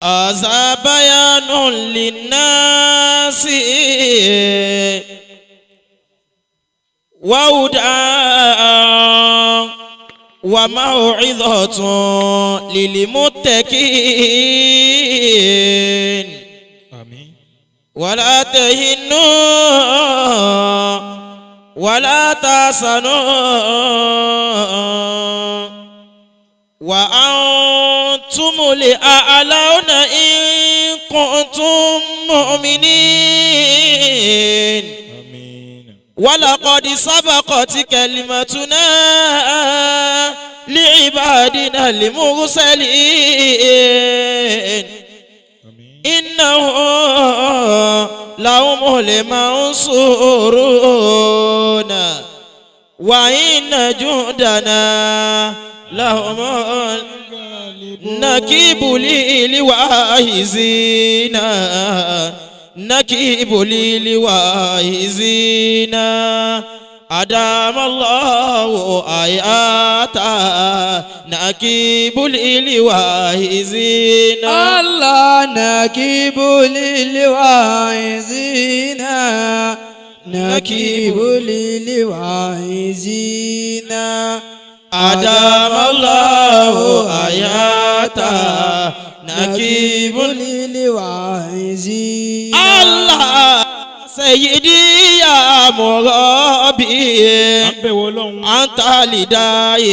هذا بيان للناس وهدى وموعظة للمتقين. Àmín. ولا تهنوا ولا تحزنوا وأنتم الأعلون إن كنتم مؤمنين. Àmín. ولقد سبقت كلمتنا لعبادنا المرسلين. Àmín. إنهم لهم المنصورون وإن جندنا لهم نكيب للواعظين نكيب للواعظين أدام الله آياتا نكيب للواعظين. الله نكيب للواعظين نكيب للواعظين. أدام الله آياتا نكيب للواعظين. الله سيدي يا مربي. À ń bẹ̀wọ̀ Ọlọ́run. أنت لداي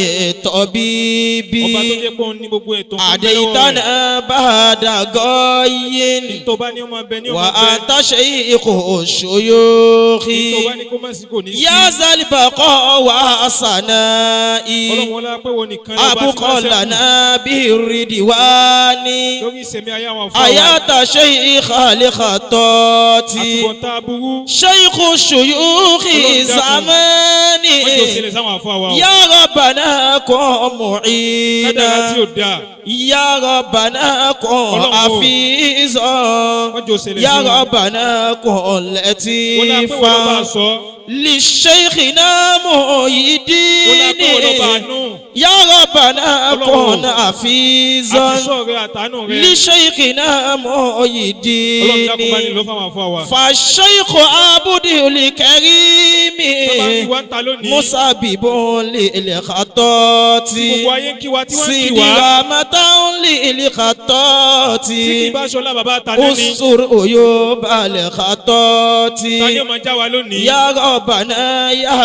طبيبي. Ọba tó jẹ́ pé òun ní gbogbo ètò fún bẹ lọ́wọ́ rẹ̀. أديتنا بعد غي. Tó bá ní ọmọ bẹ ní ọmọ bẹ. وأنت شيخ الشيوخ. Tó bá ní kó má sí kò ní sí. يا ذا البقاء والثناء. Ọlọ́run wọlá pé wọn nìkan lọ́ba tí أبقى wọ́n ṣẹ́kù لنا بالردوان. lórí ìsẹ̀mí ayé àwọn afọ wa. آيات شيخ الخطاط. Àtúbọ̀tán aburú شيخ الشيوخ Ọlọ́run dákun. زماني. Wọ́n jọ sílẹ̀ sáwọn afọ wa o. يا ربنا كن Kádàrá tí معينا. ò dáa. يا ربنا كن Ọlọ́run o. حفيظا. Wọ́n jọ sílẹ̀ يا sí wọn. ربنا كن Wọ́n lá pé wọ́n lọ́ba لطيفا sọ. لشيخنا Wọ́n lá pé wọ́n lọ́ba محي الدين. àánú. يا ربنا Ọlọ́run o. كن حفيظا Àti sọ rẹ àtàánú rẹ. لشيخنا محي Ọlọ́run dákun bá ní الدين. lọ fáwọn afọ wa. فالشيخ عبد الكريم Tó bá ń kí wa ń ta lónìí. مسبب للخطاط. Tí gbogbo ayé ń kí wa tí wọ́n ń kí wa. سيدرامة للخطاط. Tí kì í bá ṣọlá bàbá àtàná ni. أسر عيوب الخطاط. Ta ni ó máa já wa lónìí? يا ربنا يا Bàbá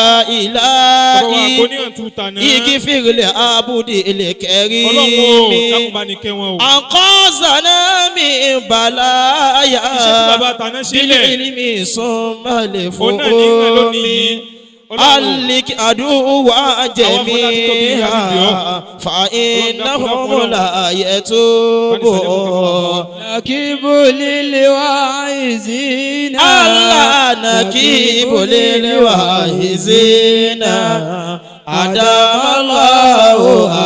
wa kò إلهي ní àǹtú tàná. اغفر لعبد Ọlọ́run o, dákun الكريم bá ní kẹ́ wọn o. أنقذنا من بلايا Iṣẹ́ tí bàbá àtàná sílẹ̀. بالعلم ثم Òun náà ní ìrìn lónìí yìí. الفهم. Ọlọ́run o. ألك عدو جميعا فإنهم لا يتوبون. نكيب للواعظين. الله نكيب للواعظين أدام الله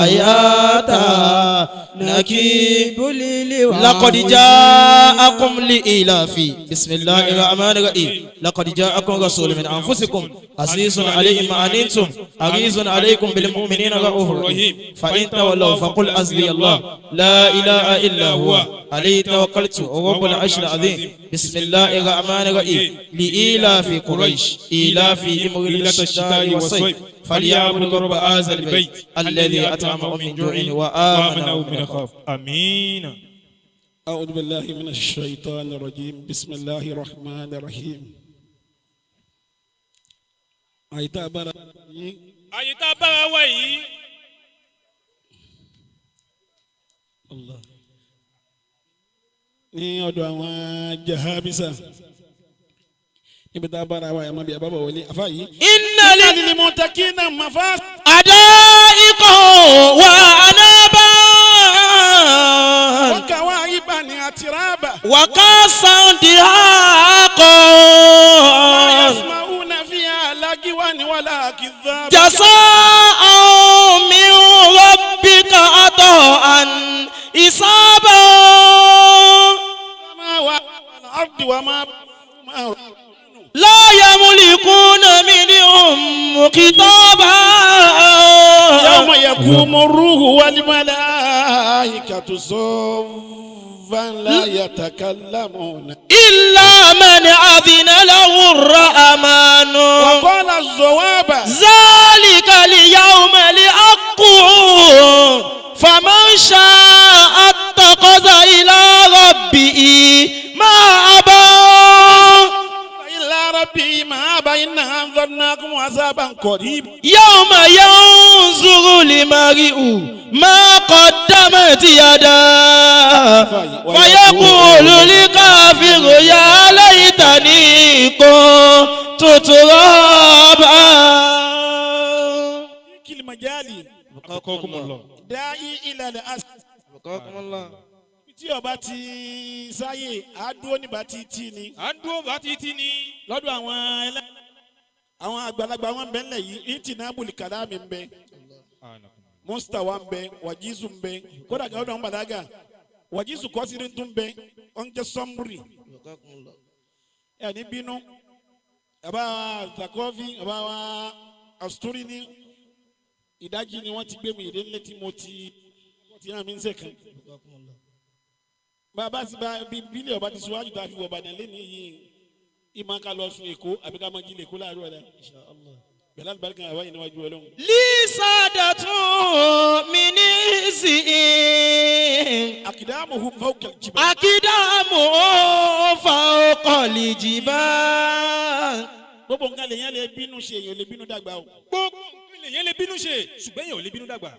آياتا نكيب. للواعظين. لقد جاءكم لإيلاف بسم الله الرحمن الرحيم لقد جاءكم رسول من أنفسكم عزيز عليه ما عنتم حريص عليكم بالمؤمنين رؤوف رحيم فإن تولوا فقل حسبي الله لا إله إلا هو عليه توكلت وهو رب العرش العظيم. بسم الله الرحمن الرحيم لإيلاف قريش إيلافهم رحلة الشتاء والصيف فليعبدوا رب هذا البيت الذي أطعمهم من جوع وآمنهم من خوف. Àmín. أعوذ بالله من الشيطان الرجيم بسم الله الرحمن الرحيم àyíká abára yín. Àyè tá a bára wa yìí. Allah ní ọ̀dọ̀ àwọn jahabisa níbi tá a bára wa yàmá bí a bá bọ̀ wọlé afa yìí. إن lil muttaqina mafaz. حدائق وأعنابا. Wa kawa'iba atiraba. وكأسا دهاقا. La yasma'una fiha lagwan wala kidhaba. جزاء من ربك عطاء حسابا. Samawati wal ardi wa ma لا يملكون منهم خطابا. يوم يقوم الروح والملائكة. الملائكة صفا لا يتكلمون إلا من أذن له الرحمن وقال الصواب ذلك اليوم الحق فمن شاء اتخذ إلى ربه مآبا إلى ربه مآبا إنا أنذرناكم عذابا قريبا يوم ينظر المرء ما قدمت يداه فيقول الكافر يا ليتني كنت ترابا. Kilimajali Abakumullah. dáí ilẹ̀ as. Tí ọba ti sáyè àdúró nígbà tí tí ni À ń dúró bá títí ni. lọ́dọ̀ àwọn ẹlẹ́ àwọn àgbàlagbà wọn bẹ ńlẹ̀ yìí ìtìnàbùlì kàdámì ń bẹ mustawa ń bẹ wàjísù ń bẹ kódà kan lọ́dọ̀ àwọn bàlágà wàjísù kọ́sìrì tún bẹ ọ̀njẹ́ sọ́mùrì ẹ̀ ní bínú bàbá zakọ́fì bàbá wa asturi ní ìdájí ni wọ́n ti gbé mi ìdí ńlẹ̀ tí mo ti wọ́n ti hàn mí ń sẹ̀kan bàbá sì bá bí bílẹ̀ ọba ti síwájú tá a fi wọ̀ bàdàn lẹ́nu yìí ìmọ̀ ká lọ sun èkó àbí ká máa jí lèkó láàárọ̀ ọ̀la bẹ̀rẹ̀ àlùbáríkà àwa yìí níwájú ọlọ́run. لسادة من إزئ àkìdámùhù fawqa al-jibal. أقدام فوق الجبال Gbogbo nǹkan lèyàn lè bínú ṣe èèyàn lè bínú dàgbà o. Gbogbo nǹkan lèyàn lè bínú ṣe ṣùgbọ́n èèyàn ò lè bínú dàgbà.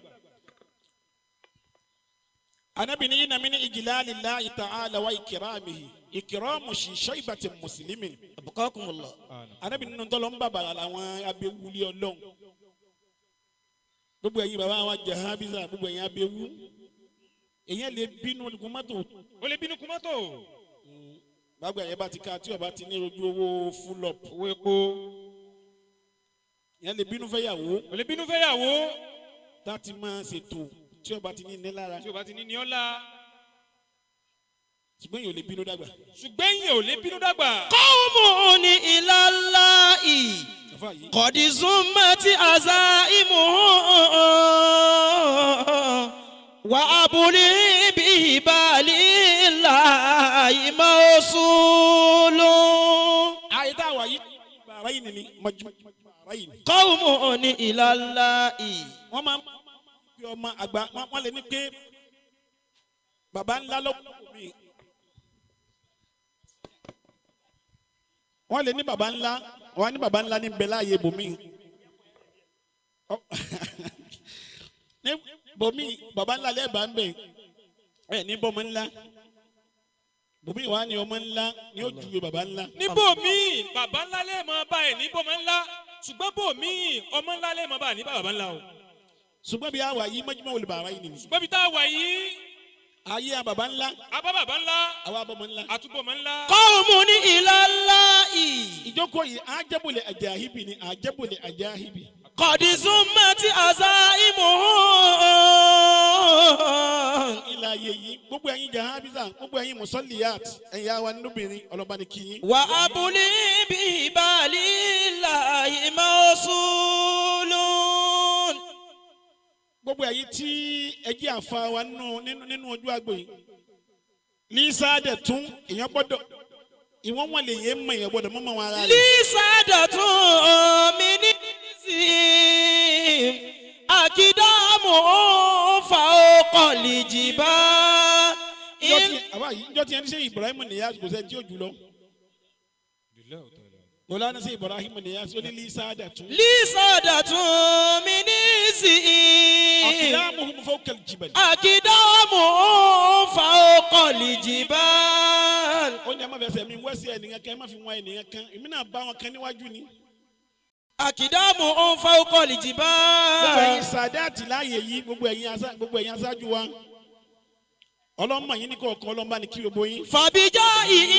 Anabi ni inna min ijlalillahi ta'ala wa ikramihi ikramu shaybati muslimin. أبقاكم الله. Anabi nínú tọ́lọ́ ń bàbàrà làwọn abewulé ọlọ́run. Gbogbo ẹ̀yin bàbá wa jahabiza gbogbo ẹ̀yin abewu. Èèyàn lè bínú olùkún mọ́tò. Ó lè bínú kun mọ́tò. Gbàgbé ẹ̀yẹ bá ti ká tí ọba ti ní ojú owó full up. Owó epo. Èèyàn lè bínú fẹ́yàwó Ó lè bínú fẹ́yàwó. láti máa ṣètò tí ọba ti ní ní lára. Tí o bá ti ní ní ọ́lá. Ṣùgbọ́n èèyàn ò lè bínú dàgbà. Ṣùgbọ́n èèyàn ò lè bínú dàgbà. قوم إلى الله Àfáà yìí. قد زمت عزائمهم وأبلي به بال الله موصول. Àyè tá a wà yìí bàrà yìí ni mọ̀jú bàrà yìí. قوم إلى الله Wọ́n máa ń fi ọmọ àgbà wọ́n lè ní pé bàbá ńlá lọ́wọ́ mi. Wọ́n lè ní bàbá ńlá wọ́n á ní bàbá ńlá ní bẹ láàyè bòmí. Ní bòmí bàbá ńlá lẹ́ẹ̀bà ń bẹ̀ ẹ̀ ní bọ́mọ ńlá. Bòmí wà ní ọmọ ńlá ní ó ju bàbá ńlá. Níbò míì bàbá ńlá lè mọ bá ẹ̀ ní bọ́mọ ńlá ṣùgbọ́n bò míì ọmọ ńlá lè mọ bá ẹ̀ ní bàbá ńlá o. Ṣùgbọ́n bí àwa yìí mọ́júmọ́ wòlé bàbá yìí nìyí. Ṣùgbọ́n bí tá a wà yìí Ayé a bàbá ńlá abá bàbá ńlá àwa bọ́mọ ńlá. àtúbọ̀mọ ńlá. قوم إلى الله Ìjókòó yìí àjẹbùlẹ̀ àjàhíbì ni àjẹbùlẹ̀ àjàhíbì. قد زمت عزائمهم Ilà ayé yìí gbogbo ẹ̀yin jahabiza gbogbo ẹ̀yin musalliyat ẹ̀yin àwa nínúbìnrin ọlọ́ba ni kí yín. وأبلي به بال الله موصول. Gbogbo ẹ̀yin tí ẹ jẹ́ àfa wa nínú nínú nínú ojú àgbo yìí. Lisa dẹ̀ tún èèyàn gbọ́dọ̀ ìwọ́n wọn lè yé mọ̀ èèyàn gbọ́dọ̀ mọ́mọ́ wọn ara rẹ̀. لي سادة من إزم أقدام فوق الجبال. Àbá yìí njọ́ tí ẹni ṣe Ibrahim Niyas kò sẹ́ni tí ó jù lọ. Lọ́lá ní sẹ́ Ibrahim Niyas ó ní Lisa dẹ̀ tún. لي سادة من إزم Aqdamuhum fawqa al-jibal. أقدام فوق الجبال. Ó ní ẹ má fẹsẹ̀ mi wẹ́sẹ̀ ẹnìkan kan ẹ má fi wọn ẹnìkan kan èmi náà bá wọn kan níwájú ni. أقدام فوق Gbogbo ẹ̀yin الجبال. sàdáàtì láàyè yìí gbogbo ẹ̀yin gbogbo ẹ̀yin aṣáájú wa ọlọ́mọ yín ní kọ̀ọ̀kan ọlọ́mọba ní kí gbogbo yín. فبجائه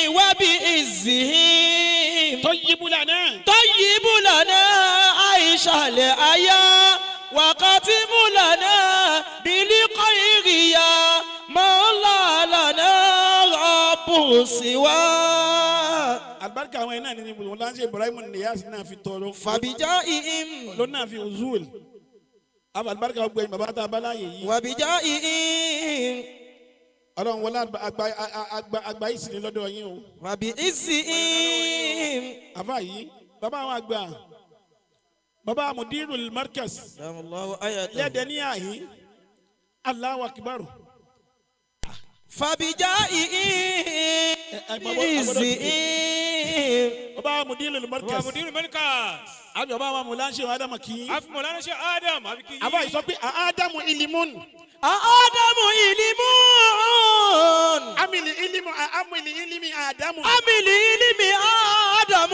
وبعزه tó yí búlà náà. طيب لنا عيش الحياة وختم لنا بالخير يا مولى لنا رب سوى. Alibarika àwọn ẹ̀ náà ni wọ́n ṣe Ibrahim Niyas náà fi tọrọ. فبجائهم ló náà fi uzul. Àfàlùbáríkà gbogbo ẹ̀yin bàbá tá a bá láàyè yìí. وبجائهم Ọlọ́run wọlé àgbà yìí sì ní lọ́dọ̀ yín o. وبعزهم Àfa yìí bàbá àwọn àgbà bàbá mudirul markaz دام الله آياته lẹ́dẹ̀ ní àhín Allahu akbar. فبجائهم عزهم Bàbá mudirul Bàbá markaz Mudiru Markaz. àbí bàbá àwọn mùláńṣe Ádámù kì í. Àfi Mọ̀lánà ṣe Adam àfi kí yín. Àfa yìí sọ pé Ádámù ilimun آدم علم amili ilimu amili ilimi Ádámù. أم العلم آدم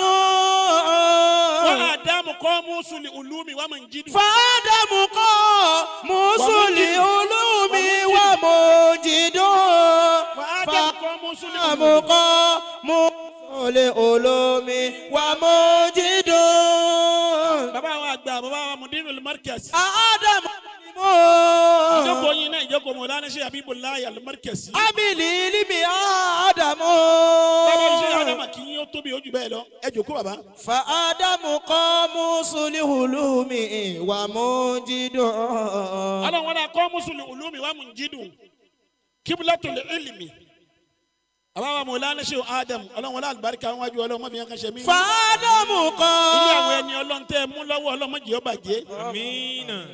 Wa Ádámù kọ́ mùsùlì ulumi wa man jidu. فآدم قاموس العلوم وموجد Wa Ádámù kọ́ mùsùlì فآدم ulumi. قاموس العلوم وموجد Bàbá àwọn àgbà bàbá àwọn mudirul markaz. آدم Ìjókòó yín náà ìjókòó Mọ̀lánà ṣe Habibullahi al-Markazi. أم العلم آدم Bàbá ṣe Ádámù kì í ó tóbi ojú bẹ́ẹ̀ lọ. Ẹ jòkó bàbá. فآدم قاموس العلوم وموجد Ọlọ́run wọn náà kọ́ mùsùlùmí ulumi wa munjidu. Qiblatul ilmi. Bàbá wa Mọ̀lánà ṣe Ádámù. Ọlọ́run wọn náà àlùbáríkà wọn wájú Ọlọ́run má fi yẹn kan ṣe mí. فآدم Ilé àwọn قام ẹni Ọlọ́run tẹ́ ẹ mú lọ́wọ́ Ọlọ́run má jẹ́ ó bàjẹ́. Amina.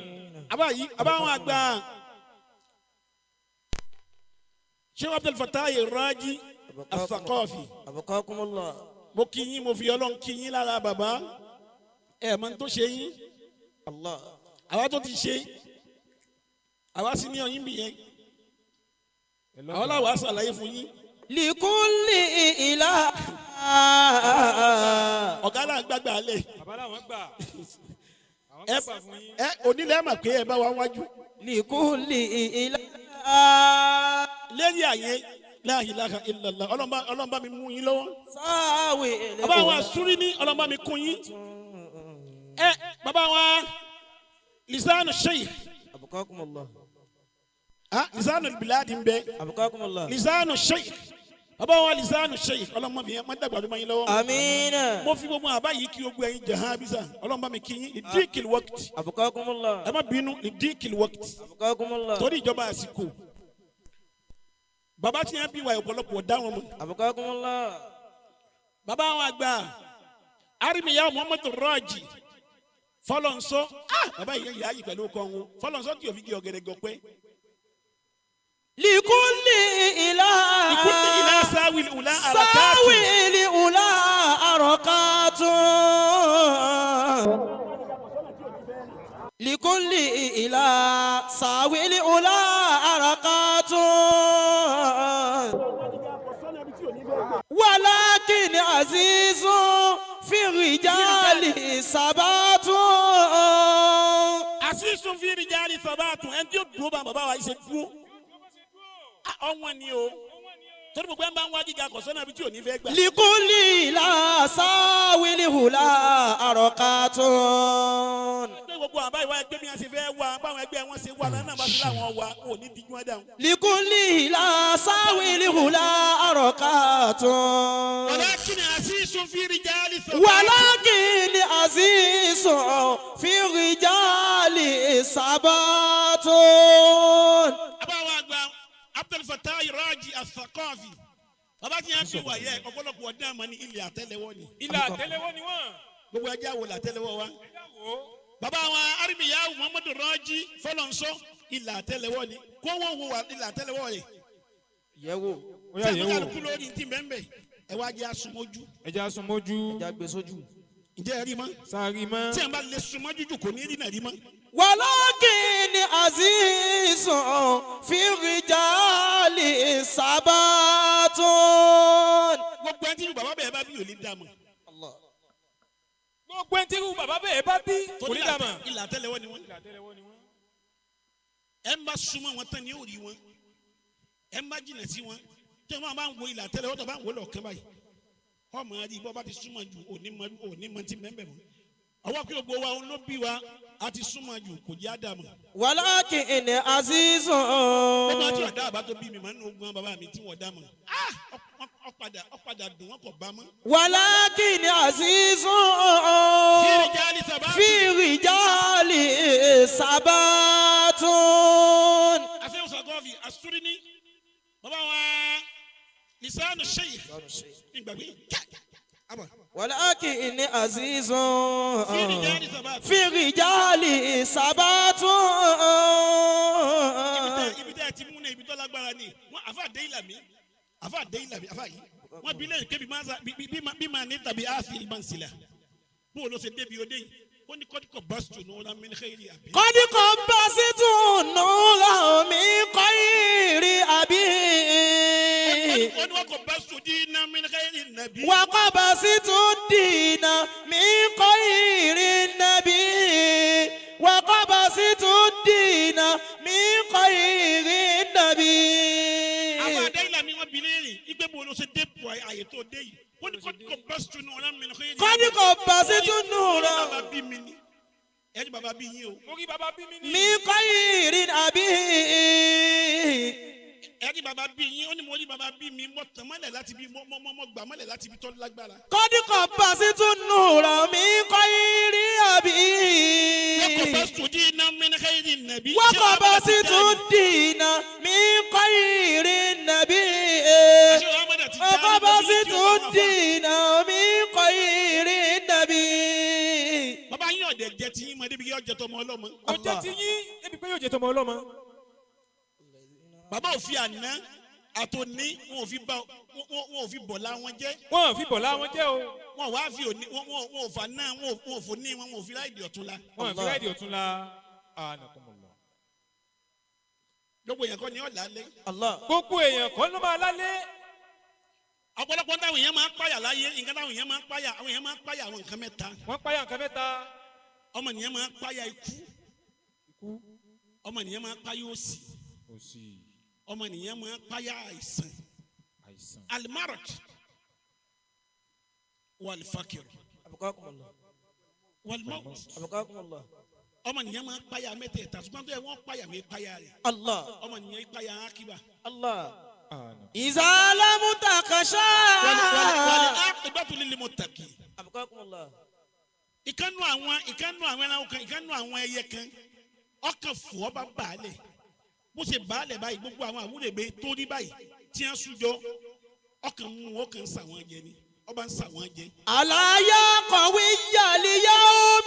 Àbá yìí àbá àwọn àgbà. Ṣé Abdul Fattah Raji As-Saqafi. أبقاكم الله Mo kí yín mo fi Ọlọ́run kí yín lára bàbá. Ẹ mọ̀ ní tó ṣe yín. الله Àwa tó ti ṣe. Àwa sì ní ọyìn bì yẹn. Àwọn làwọn á ṣàlàyé fún yín. لكل إله Ọ̀gá là ń gbàgbà lẹ̀. Bàbá làwọn gbà. Àwọn Ẹ gbà fún yín. ẹ onílẹ̀ mà pé ẹ bá wa wájú. لكل إله Lẹ́yìn àyè la ilaha illallah Ọlọ́run bá mi mú yín lọ́wọ́. ساوي Bàbá wa súrí ní Ọlọ́run bá mi kún yín. Ẹ bàbá wa lisanu sheikh. أبقاكم الله Ah, lisanu biladi ń bẹ. أبقاكم الله Lisanu sheikh. Bàbá wa lisanu sheikh. Ọlọ́run má fi yẹn má dàgbà ló má yín lọ́wọ́. آمين Mo fi gbogbo àbá yìí kí gbogbo ẹ̀yin jahabisa. Ọlọ́run bá mi kí yín. Lidikil waqti. أبقاكم الله Ẹ má bínú lidikil waqti. أبقاكم الله Torí ìjọba àsìkò. Bàbá tí yẹn bí wa ọ̀pọ̀lọpọ̀ dá wọn mọ̀. أبقاكم الله Bàbá àwọn àgbà Arimiya Muhammadu Raji Fọlọ́nsọ bàbá yìí yà á yìí pẹ̀lú ọkọ wọn Fọlọ́nsọ tí yóò fi gé ọ̀gẹ̀dẹ̀ gọ̀pẹ́. لكل إله Ìkúlẹ̀ ilá sáwìlì ùlá àràkáàtì. ساوي الأولى أرقات لكل إله ساوي الأولى أرقات ولكن عزيز في الرجال ثبات Àṣìṣun fi rijali sabatu ẹni tí ó dúró bá bàbá wa yìí ṣe dúró. Ọ̀wọ́n ni o. Torí gbogbo ẹ̀ ń bá ń wá gíga kọ̀sọ́nà ibi tí ò ní fẹ́ gbà. لكل إله ساوي الأولى أرقات Pé gbogbo àbá ìwà ẹgbẹ́ mi àti fẹ́ wá báwọn ẹgbẹ́ wọn ṣe wá lánàá bá fi láwọn wá wọn ò ní díjú ẹ̀ dáhùn. لكل إله ساوي الأولى أرقات Walakin àṣìṣun fi rijali sabatu. ولكن عزيز في الرجال ثبات Àbáwọ̀ àgbà Abdul Fattah Raji As-Saqafi. Bàbá tí yẹn fi wà yẹ ọ̀pọ̀lọpọ̀ ọdún àmọ́ ní ilẹ̀ àtẹ́lẹwọ́ ni. Ilà àtẹ́lẹwọ́ ni wọ́n. Gbogbo ẹjẹ́ àwò làtẹ́lẹwọ́ wa. Ẹ dá wò ó. Bàbá wa Arimiyahu Muhammadu Raji Fọlọ́nsọ ilẹ̀ àtẹ́lẹwọ́ ni. Kó wọ́n wo ilẹ̀ àtẹ́lẹwọ́ yẹ. yẹ̀wò Ó yá yẹ̀ wò. Sẹ́mi kálukú lórí ti bẹ́ẹ̀ ẹ wá jẹ́ asomójú. Ẹ jẹ́ asomójú. jágbe sójú. Ǹjẹ́ ẹ rí mọ́? Sáré mọ́. Tí a bá lè sumójú jù kò ní rí náà rí mọ́. ولكن عزيز في الرجال ثبات Gbogbo ẹni tí irú bàbá bẹ́ẹ̀ bá bí ò lè dá mọ̀. Gbogbo ẹni tí irú bàbá bẹ́ẹ̀ bá bí kò ní dà mọ̀. Ilẹ̀ àtẹ́lẹwọ́ ni wọ́n. Ilà àtẹ́lẹwọ́ ni wọ́n. Ẹ ń bá súnmọ́ wọn tán ni yóò rí wọn. Ẹ ń bá jìnà sí wọn. Tí wọn bá ń wo ilẹ̀ àtẹ́lẹwọ́ tó bá ń wo lọ́ọ̀kan báyìí. Ọmọ àdì bọ́ bá ti súnmọ́ ju òní mọ òní mọ ti mẹ́mbẹ̀ mọ́. Ọwọ́ kí gbogbo wa òun ló bí wa a ti súnmọ́ ju kò jẹ́ àdàmọ̀. ولكن عزيز Gbogbo àti ọ̀dà àbá tó bí mi máa ń nu ogun bàbá mi tí wọ́n dá mọ̀. Ọ̀padà dùn wọ́n kò bá mọ́. ولكن عزيز في رجال ثبات. في رجال ثبات. Àfihàn sọ̀gọ́fì àsúrí ní bàbá wa lisanu sheikh nígbàgbé àbọ̀. ولكن عزيز في رجال ثبات. في رجال ثبات. Ibi tẹ́ ẹ ti mú ní ibi tó lágbára ni wọn àfa dé ìlàmí, àfa dé ìlàmí, àfa yìí wọn bí lẹ́yìn kébi máa bí máa ní tàbí àfi ìbánsílẹ̀ bó o lọ ṣe débi òde yìí, ó ní kọ́díkọ̀ bá sùn ní wọn mi ní xeyìrì àbí. قد قبست نورا من خير أبي. Ó ní wọn kò bá sùn dín iná mi ní xeyìrì nàbí. وقبست الدين من خير النبي، وقبست الدين من خير النبي. Àfa dé ìlàmí wọn bí lẹ́yìn ìgbé bó o lọ ṣe dé bu àyè tó dé yìí, ó ní kọ́díkọ̀ bá sùn ní wọn mi ní xeyìrì. قد قبست Ó ní نورا bàbá bí mi ni ẹni bàbá bí yín o. Mo rí bàbá bí mi ní. من خير أبي. Ẹni bàbá bí yín, ó ní mo rí bàbá bí mi, mo tàn mọ́lẹ̀ láti bí mo mo mo gbà mọ́lẹ̀ láti bí tó lágbára. قد قبست النور من خير أبي. وقبست دينا من خير النبي. وقبست الدين من خير النبي، وقبست الدين من خير النبي. Bàbá yín ọ̀dẹ̀ jẹ tí yín mọ débi yóò jẹ tọmọ ọlọ́mọ. Kò jẹ́ ti yín débi pé yóò jẹ́ tọmọ ọlọ́mọ. Bàbá ò fi àná àtòní, wọn ò fi bọ̀lá wọn jẹ́. Wọ́n fi bọ̀lá wọn jẹ́ o. Wọn wá fi òní wọn ò fà náà, wọn ò fò ní wọn ò fi láìdí ọ̀tún la. Wọ́n fi ráìdì ọ̀tún la. Anakumullah. Gbogbo yẹn kọ́ ni ọ̀là lé. Allah. Gbogbo èèyàn kọ́ ló máa lálé. Ọ̀pọ̀lọpọ̀ táwọn èèyàn máa ń páyà láyé, nǹkan táwọn èèyàn máa ń páyà, àwọn èèyàn máa ń páyà àwọn nǹkan mẹ́ta. Wọ́n páyà nǹkan mẹ́ta. Ọmọnìyàn máa ń páyà ikú, ọmọnìyàn máa ń páyà òṣì, Òṣì. Ọmọnìyàn máa ń páyà àìsàn. Àìsàn. المرض والفقر أبقاكم الله. والموت. أبقاكم الله. Ọmọnìyàn máa ń páyà mẹ́tẹ̀ẹ̀ta, ṣùgbọ́n tó yẹ wọ́n páyà wọ́n páyà rẹ̀. الله. Ọmọnìyàn páyà ákíbà. الله. Àná. إذا لم تخشى. والعاقبة للمتقين. أبقاكم الله. Ìkànnù àwọn ẹranko kan, ìkànnù àwọn ẹyẹ kan, ọkàn fò, ọba baálẹ̀. Bó ṣe baálẹ̀ báyìí, gbogbo àwọn àwúrẹ̀bẹ tó rí báyìí tí wọ́n súnjọ, ọkàn mú ọkàn ń sà wọ́n jẹ ni, ọba ń sà wọ́n jẹ. ألا يا قوي اليوم.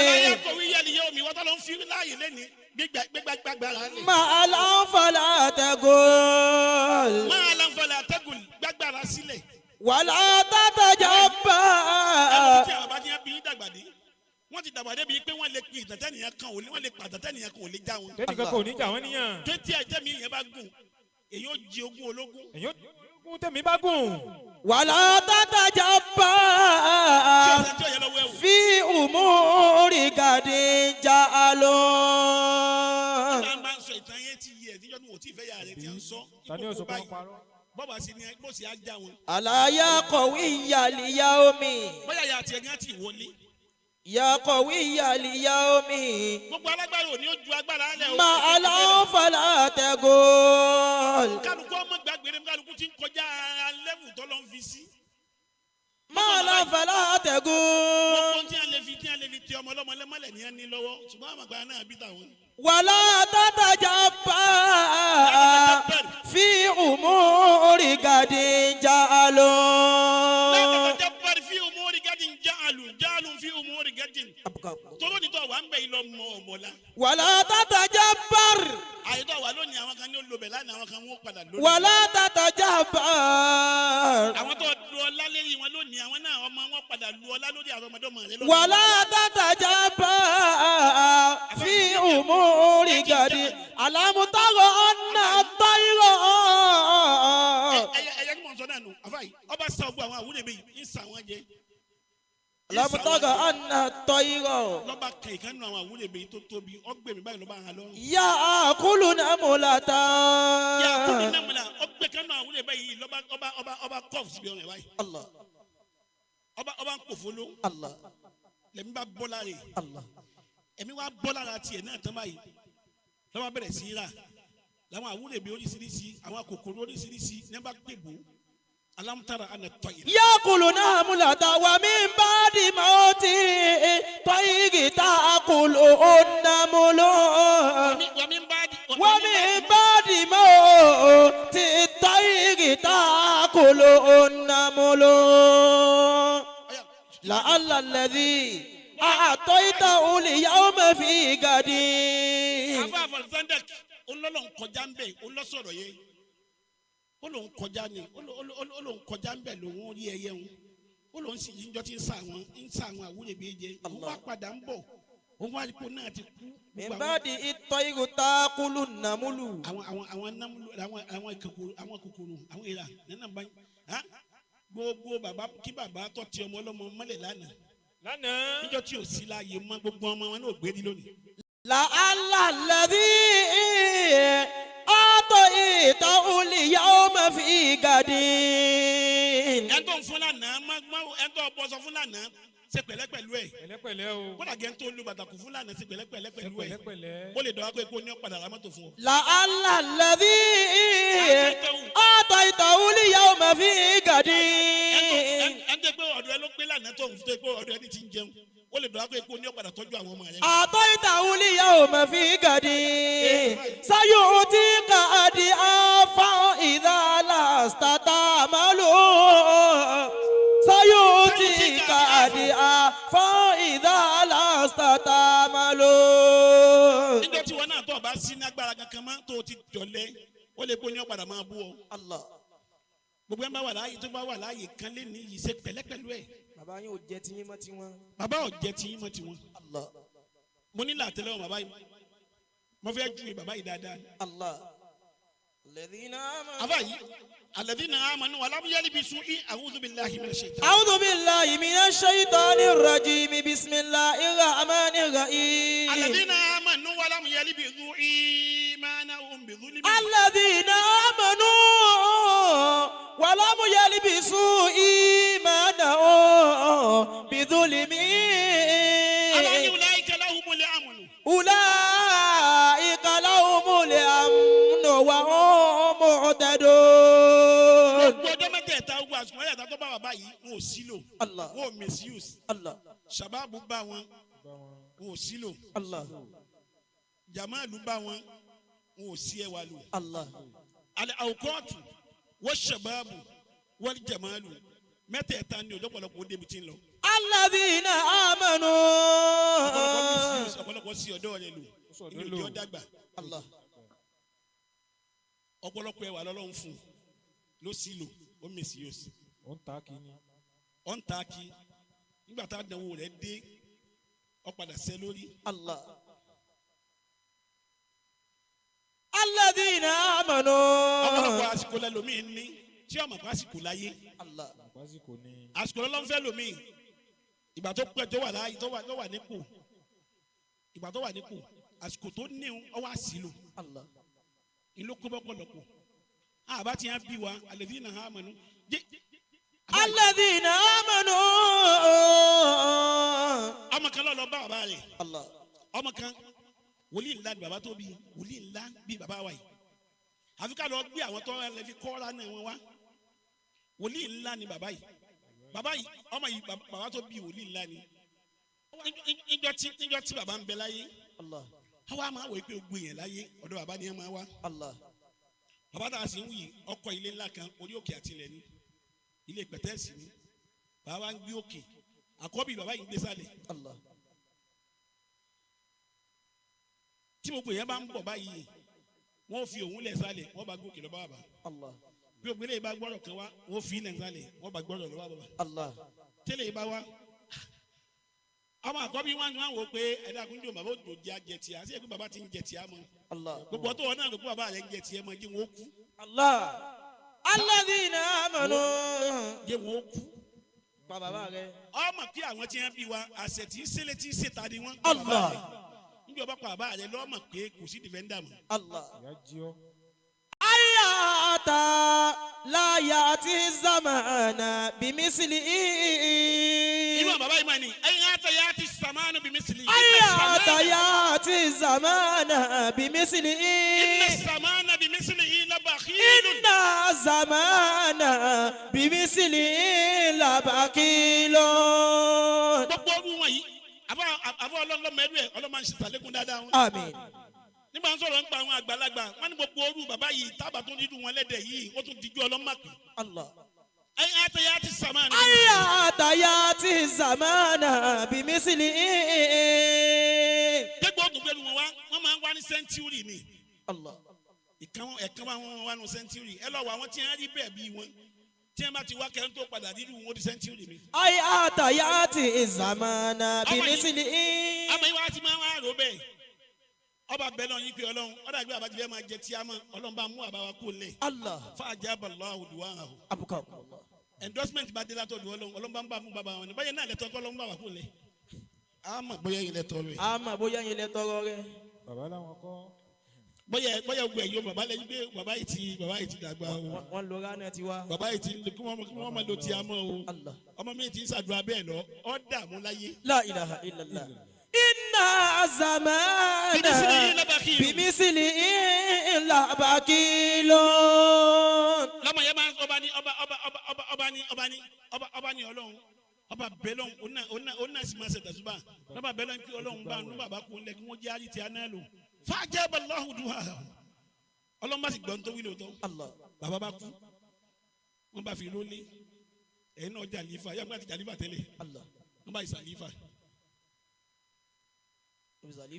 ألا يا قوي اليوم, wọ́n tó lọ ń fi láàyè lẹ́ni gbégbá gbàgbára lẹ̀. ما فلا تقول. مالا فلا تغل, gbàgbára sílẹ̀. ولا Ẹ̀wọ̀n تتجبر. tí àwọn bá ti yàn bí dàgbà dé, wọ́n ti dàgbà débi pé wọ́n lè pin ìtàtẹ́nìyàn kan ò lè, wọ́n lè pàtàtẹ́nìyàn kan ò lè já wọn. Tẹ́nìkan kò ní jà wọ́n níyàn. Tẹ́tí ẹ̀jẹ̀ mi yẹn bá gùn, èyí ó jí ogún ológun. Èyí ó kún tẹ̀mí bá gùn. ولا Tí تتجبر. ọ̀sẹ̀ tí ọ̀yẹ́ lọ́wọ́ ẹ̀wò. في أمور قد جعلوا. Nígbà máa ń sọ ìtàn yẹn ti yẹ ẹ̀díjọ́ ní wò tí ìfẹ́ yà rẹ̀ ti à ń sọ. Tani ó sọ Ìkókó pé wọ́n báyìí. parọ́? Bọ́ọ̀bù sì ni bó sì á já wọn. ألا يا قوي اليوم. Bóyá ìyá àti ẹ̀gán ti wọlé. يا قوي اليوم. Gbogbo alágbára òní ó ju agbára alẹ́ o. ما فلا تقول. Kálukú ọmọ gbàgbére, kálukú ti ń kọjá level tó lọ́ ń fi sí. ما فلا تقول. Gbogbo tí a lè fi ti ọmọ ọlọ́mọ lẹ́mọ́lẹ̀ ní ẹni lọ́wọ́, ṣùgbọ́n àwọn àgbà náà bí tàwọn. ولا تتجبر في أمور قد جعلوا. لا تتجبر في أمور غد جعلوا جعلوا في أمور غد. Tóró ní tó wà ń bẹ yìí lọ mọ ọmọlá. ولا تتجبر. Àyè tó wà lónìí, àwọn kan ní ó lo bẹ̀ lánàá, àwọn kan wọ́n padà lónìí. ولا تتجبر. Àwọn tó lu ọlá lérí wọn lónìí, àwọn náà ọmọ wọn padà lu ọlá lórí àwọn ọmọdé rẹ lónìí. ولا تتجبر في أمور غد، ألم تر أن الطير. Ẹyẹ kí mò ń sọ náà nù àfáà yìí, ọba sa ogun àwọn àwúrẹ̀ bẹ́yìí ń sa wọn jẹ. ألم تر أن الطير. Lọ́ba kan ìkànnì àwọn àwúrẹ̀ bẹ́yìí tó tóbi, ọgbẹ̀mí báyìí lọ́ba hàn lọ́rùn. يأكل نملة. Yà kúndì nàmúlà, ọgbẹ́ kan náà àwúrẹ̀ báyìí lọ́ba ọba kọ́ọ̀fù síbi ọ̀rẹ́ báyìí. الله. Ọba ń pòfolo. الله. Lẹ́mi bá bọ́ lára rẹ̀. الله. Ẹ̀mí wá bọ́ lára tiẹ̀ náà tán báyìí, lọ́ba bẹ̀rẹ̀ sí í rà làwọn àwúrẹ̀ bí oríṣiríṣi, àwọn kòkòrò oríṣiríṣi ní bá gbèbó. Alam tara anna tayra. يأكل نملة ومن بعد موت الطير تأكل النمل Wàmí bá di. ومن بعد موت الطير تأكل النمل لعل الذي أعطيته اليوم في غد. Afa Alexander olólùn kọjá ń bẹ̀ olósọ̀rọ̀ yẹn olóhùn kọjá ni olóhùn kọjá ń bẹ̀ lòun rí ẹyẹ ń olóhùn sì yíjọ tí ń sa àwọn àwúrẹ̀ bí jẹ òun wá padà ń bọ̀ òun wá ipò náà ti kú. من Gbogbo àwọn بعد الطير تأكل النمل. àwọn námúlò àwọn kòkòrò àwọn èèrà nínú bá ha gbogbo bàbá kí bàbá tó ti ọmọ ọlọ́mọ mọ́lẹ̀ lánàá Lánàá. níjọ́ tí ò sí láàyè mọ́ gbogbo ọmọ wọn náà gbé ní lónìí. لعل الذي أعطيته اليوم في غد. Ẹni tó ń fún lánàá má má ẹni tó bọ́ sọ fún lánàá ṣe pẹ̀lẹ́pẹ̀lú ẹ̀. Pẹ̀lẹ́pẹ̀lẹ́ o. Kódà gẹ́ ń tó lu bàtàkù fún lánàá ṣe pẹ̀lẹ́pẹ̀lẹ́ Ṣe pẹ̀lú ẹ̀. pẹ̀lẹ́pẹ̀lẹ́. Ó lè dọ̀wá pé kó ní ọ̀padà ra mọ́tò fún ọ. لعل الذي أعطيته اليوم في غد. Ẹni tó pé ọ̀dọ̀ ẹ ló pé lánàá tó ń tó pé ọ̀dọ̀ ẹni ti ń jẹun ó lè dọ̀wá pé kó ní ọ̀padà tọ́jú àwọn ọmọ rẹ. أعطيته اليوم في غد سيعطيك أضعافا إذا لست تعمل سيعطيك أضعافا إذا لست تعمل. Níjọ́ tí wọn náà tó ọba sí ní agbára kankan mọ́ tó o ti jọ̀lẹ́ ó lè kó ní ọ̀padà máa bú ọ. Allah. Gbogbo ẹ̀ ń bá wà láàyè tó bá wà láàyè kan lé ní yìí ṣe pẹ̀lẹ́pẹ̀lú ẹ̀. Bàbá yín ò jẹ́ tiyín mọ́ tiwọn. Bàbá ò jẹ́ tiyín mọ́ tiwọn. Allah. Mo ní làtẹ́lẹ́wọ̀n bàbá yìí mo fẹ́ ju bàbá yìí dáadáa. Allah. الذين آمنوا. Afa yìí alladhina amanu wa lam yalbisu a'udhu billahi minash shaitan. أعوذ بالله من الشيطان الرجيم بسم الله الرحمن الرحيم. Alladhina amanu wa lam yalbisu imanahum bidhulmin. الذين آمنوا ولم يلبسوا إيمانهم بظلم. Ọlọ́ni ulaika lahumul amnu. أولئك لهم الأمن وهم مهتدون. Gbogbo ọjọ́ mẹ́tẹ̀ẹ̀ta gbogbo àsùnwọ̀n ẹ̀yàtà tó bá bàbá yìí wọn ò sílò. Allah. Wọn ò misuse. Allah. Shababu bá wọn wọn ò sílò. Allah. Jamalu bá wọn wọn ò sí ẹwà lò. Allah. Al-awqatu wash-shababu wal-jamalu mẹ́tẹ̀ẹ̀ta ni ọjọ́ pọ̀lọpọ̀ ó débi tí ń lọ. الذين آمنوا. Ọ̀pọ̀lọpọ̀ misuse ọ̀pọ̀lọpọ̀ sí ọ̀dọ́ rẹ̀ lò sọ̀dọ́ ní lò. òjò dàgbà. Allah. Ọ̀pọ̀lọpọ̀ ẹwà lọ́lọ́run fún un ló sì lò ó misuse. Ó ń ta kí ni. Ọ̀ ń ta kí nígbà tá àdánwò rẹ̀ dé ó padà sẹ́ lórí. Allah. الذين آمنوا. Ọ̀pọ̀lọpọ̀ àsìkò lẹ́lòmíì ní tí ọmọ bá àsìkò láyé. Allah. Àpásìkò ni. Àsìkò lọ́lọ́run fẹ́ lòmíì ìgbà tó pẹ́ tó wà láàyè tó wà nípò ìgbà tó wà nípò àsìkò tó ní ọwọ́ àsìlò Allah. ìlú kó bọ́pọ̀lọpọ̀ àbá ti hàn bí wa alladhina amanu jẹ́ الذين آمنوا. Ọmọ kan lọ́ọ́ lọ bá bàbá rẹ̀. Allah. Ọmọ kan wòlíì ńlá ni bàbá tó bí wòlíì ńlá bí bàbá wa yìí àfi ká lọ gbé àwọn tó lè fi kọ́ra náà wọn wá wòlíì ńlá ni bàbá yìí bàbá yìí ọmọ yìí bàbá tó bí wòlíì ńlá ni níjọ́ tí bàbá ń bẹ láyé Allah. àwa máa wò pé gbogbo yẹn láyé ọ̀dọ̀ bàbá ni ẹ máa wá. Allah. Bàbá tá a sì ń wí ọkọ̀ ilé ńlá kan orí òkè àti ilẹ̀ ni ilé pẹ̀tẹ́ẹ̀sì ni bàbá wa ń gbé òkè àkọ́bí bàbá yìí ń gbé sálẹ̀. Allah. Tí gbogbo yẹn bá ń bọ̀ báyìí wọ́n fi òun lẹ̀ sálẹ̀ wọ́n bá gòkè lọ bá bàbá. Allah. Bí ògbélé yìí bá gbọ́dọ̀ kan wá wọ́n fi ilẹ̀ sálẹ̀ wọ́n bá gbọ́dọ̀ lọ bá bàbá. Allah. Tẹ́lẹ̀ yìí bá wá àwọn àkọ́bí wọn wá wò pé ẹ̀dá kúndùn bàbá òjò jẹ́ àjẹ tìá sí ẹ̀kú bàbá ti ń jẹ tìá mọ́. Allah. Gbogbo ọtọ́ wọn náà ló kó bàbá rẹ̀ ń jẹ tiẹ̀ mọ́ jẹ́ wọn ó kú. Allah. Alladhina amanu. Jẹ́ wọn ó kú. Pa bàbá rẹ̀. Ọmọ pé àwọn tí wọn bí wa àṣẹ tí ń ṣẹlẹ̀ tí ń ṣèta ni wọn. Allah. Níbi ọba pa bàbá rẹ̀ lọ́mọ pé kò sí dìfẹ́ndà mọ́. Allah. Ìyá jí ọ. Ayata la yati zamana bimisli. Inú àwọn bàbá yìí máa ní ẹ̀yin àtàyà àti sàmánù bí mísìlì. Ayata yati zamana bimisli. Inna sàmánà bí mísìlì yìí lábà labakhilun. Inna zamana bimisili labakilon. Gbogbo ọdún wọn yìí, àfọ ọlọ́mọ ẹlú ẹ ọlọ́mọ ṣe sàlékún dáadáa wọn. Àmín. Nígbà ń sọ̀rọ̀ nípa àwọn àgbàlagbà, wọ́n ní gbogbo orú bàbá yìí tábà tó dídùn wọn lẹ́dẹ̀ yìí, ó tún dijú ọlọ́mọ pè. Allah. Ayé àtẹ̀yà ti sàmánà. Aya àtàyà ti zamana bimisili. Gbogbo ọdún gbẹrù wọn wá, wọ́n máa ń wá ní century ni. Allah. Ìkan ẹ̀kan wá wọn wá ní century. Ẹ lọ wọ àwọn tí wọ́n rí bẹ́ẹ̀ bí wọn. Tí wọ́n bá ti wá kẹrin tó padà dídùn wọn ó di century mi. Aya àtàyà ti zamana bimisili. Àmọ́ ìwà ti máa ń wá rò bẹ́ẹ̀. Ọba bẹ́ẹ̀ náà yín pé Ọlọ́run, ọ̀dà ìgbé àbájá fẹ́ máa jẹ tí a mọ̀, Ọlọ́run bá mú àbáwá kú lẹ̀. Allah. Fàájà bàlọ́ àwùdùwà àhù. Abuka. Endorsement bá dé látọ̀dọ̀ Ọlọ́run, Ọlọ́run bá ń bá mú bàbá wọn ni báyẹn náà lẹ́tọ́ kọ́ Ọlọ́run bá wà kú lẹ̀. Àmọ́ bóyá yín lẹ́tọ́ rẹ̀. Àmọ́ bóyá yín lẹ tọrọ rẹ. Bàbá làwọn kọ́. Bóyá bóyá gbogbo ẹ̀yọ́ bàbá lẹ́yìn pé bàbá yìí ti dàgbà o. Wọ́n lọ ránà tiwa. Bàbá yìí ti kí wọ́n máa lo ti àmọ́ o. Allah. Ọmọ mi ti ń ṣàdúrà bẹ́ẹ̀ lọ, ọ́ dààmú láyé. La ilaha illallah. Inna zamana Bimisili labakilun. bimisili labakilon. Lọ́mọ yẹn máa ń ọba ní ọba ọba ọba ọba ọba ní ọba ní ọba ọba ní Ọlọ́run ọba bẹ́lọ̀n ọ̀nà sì máa ṣe tẹ̀síbà lọ́ba bẹ́lọ̀n kí Ọlọ́run bá nú bàbá kú lẹ̀ kí wọ́n jẹ́ àyè tí a náà lò fàájẹ́ bàlọ́hùn dùn hà Ọlọ́run bá sì gbọ́n tó wí lóòótọ́. Allah. Bàbá bá kú, wọ́n bá fi rólé ẹ̀yin náà jàlífà yàgbọ́n àti jàlífà tẹ́lẹ̀. Allah. Wọ́n bá ìsàlífà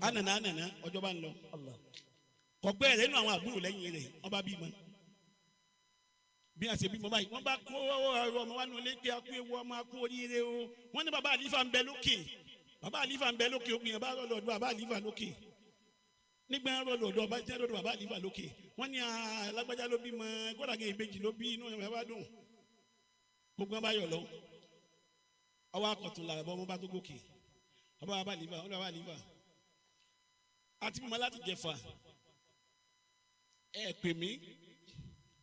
ànànà ànànà ọjọ́ bá ń lọ. Allah. Kọ̀gbẹ́ rẹ̀ nínú àwọn àbúrò lẹ́yìn rẹ̀ wọ́n bá bímọ bí a ṣe bímọ báyìí, wọ́n bá kó ọ̀rọ̀ ọmọ wa nù lé pé a kú ewu ọmọ, a kú oríire o. Wọ́n ní bàbá àlífà ń bẹ lókè, bàbá àlífà ń bẹ lókè, òpin yẹn bá rọ̀ lọ́dọ̀ bàbá àlífà lókè nígbà rọ̀ lọ́dọ̀ ọba jẹ́ lọ́dọ̀ bàbá àlífà lókè. Wọ́n ní alágbájá ló bímọ gbọ́dọ̀ ìbejì ló bí, inú ẹ̀ bá dùn, gbogbo wọn bá yọ̀ lọ. Ọwọ́ akọ̀tún làbọ̀ ọmọ bá tó gòkè ọba bàbá àlífà ọba bàbá àlífà àti bímọ láti jẹfà, ẹ pè mí,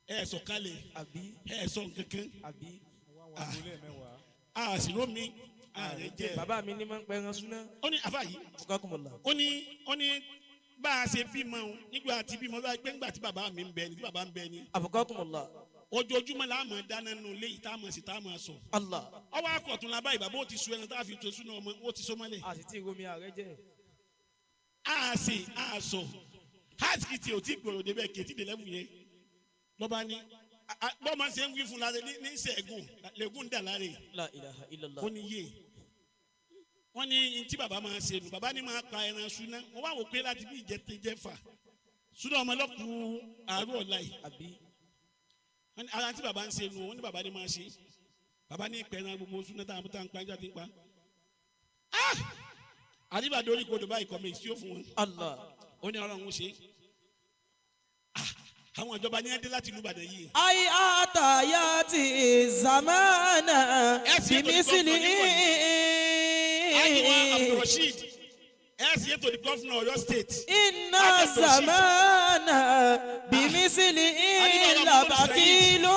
ẹ sọ̀kalẹ̀. Àbí. Ẹ sọ nkankan. Àbí. Wọ́n wá wọlé mẹ́wàá. A sì ró mi ààrẹ jẹ. Bàbá mi ní máa ń pẹran súná. Ó ní àfa yìí. Abukakumullah. Ó ní bá a ṣe bímọ o, nígbà tí bímọ bá pé nígbà tí bàbá mi ń bẹ ni, tí bàbá ń bẹ ni, Abukakumullah. ojoojúmọ́ la máa dáná nù léyìí tá a máa sì tá a máa sọ. Allah. Ọwọ́ akọ̀tún la báyìí, bàbá ó ti sun ẹran tá a fi tó súná ọmọ, ó ti so mọ́lẹ̀. A sì ti romi ààrẹ jẹ. A sì a sọ hásìkìtì ò tí gbòòrò débẹ̀ kẹtì dé lẹ́fù yẹn lọ́ba ní bọ́ọ̀ máa ń ṣe ń wí fún lára ní sẹ́ẹ̀gùn lẹ́gùn dà lára yìí. La ilaha illallah. Ó ní yé wọ́n ní ntí bàbá máa ṣe nù, bàbá ní máa pa ẹran súná. Wọ́n wá wò pé láti bí ìjẹta súná ọmọ lọ́kù àárọ̀ ọ̀la yìí. Àbí. Wọ́n ní ara tí bàbá ń ṣe nù, wọ́n ní bàbá ní máa ṣe, bàbá ní pẹ̀ràn gbogbo súná tá à ń pa ẹja tí ń pa. Àdìbàdàn orí kodò báyìí kọ́ mi sí ó fún wọn. Allah. Ó ní Ọlọ́run ṣe. Àwọn ìjọba ní ẹdí láti ìlú Ìbàdàn yìí. Ay àtàyà ti zamana Ẹ sì ètò bimisili. Ajiwa Abdulrasheed ẹ sì ètò the governor Ọ̀yọ́ State. Inna Abdulrasheed. zamana bimisili Adiba labakilon.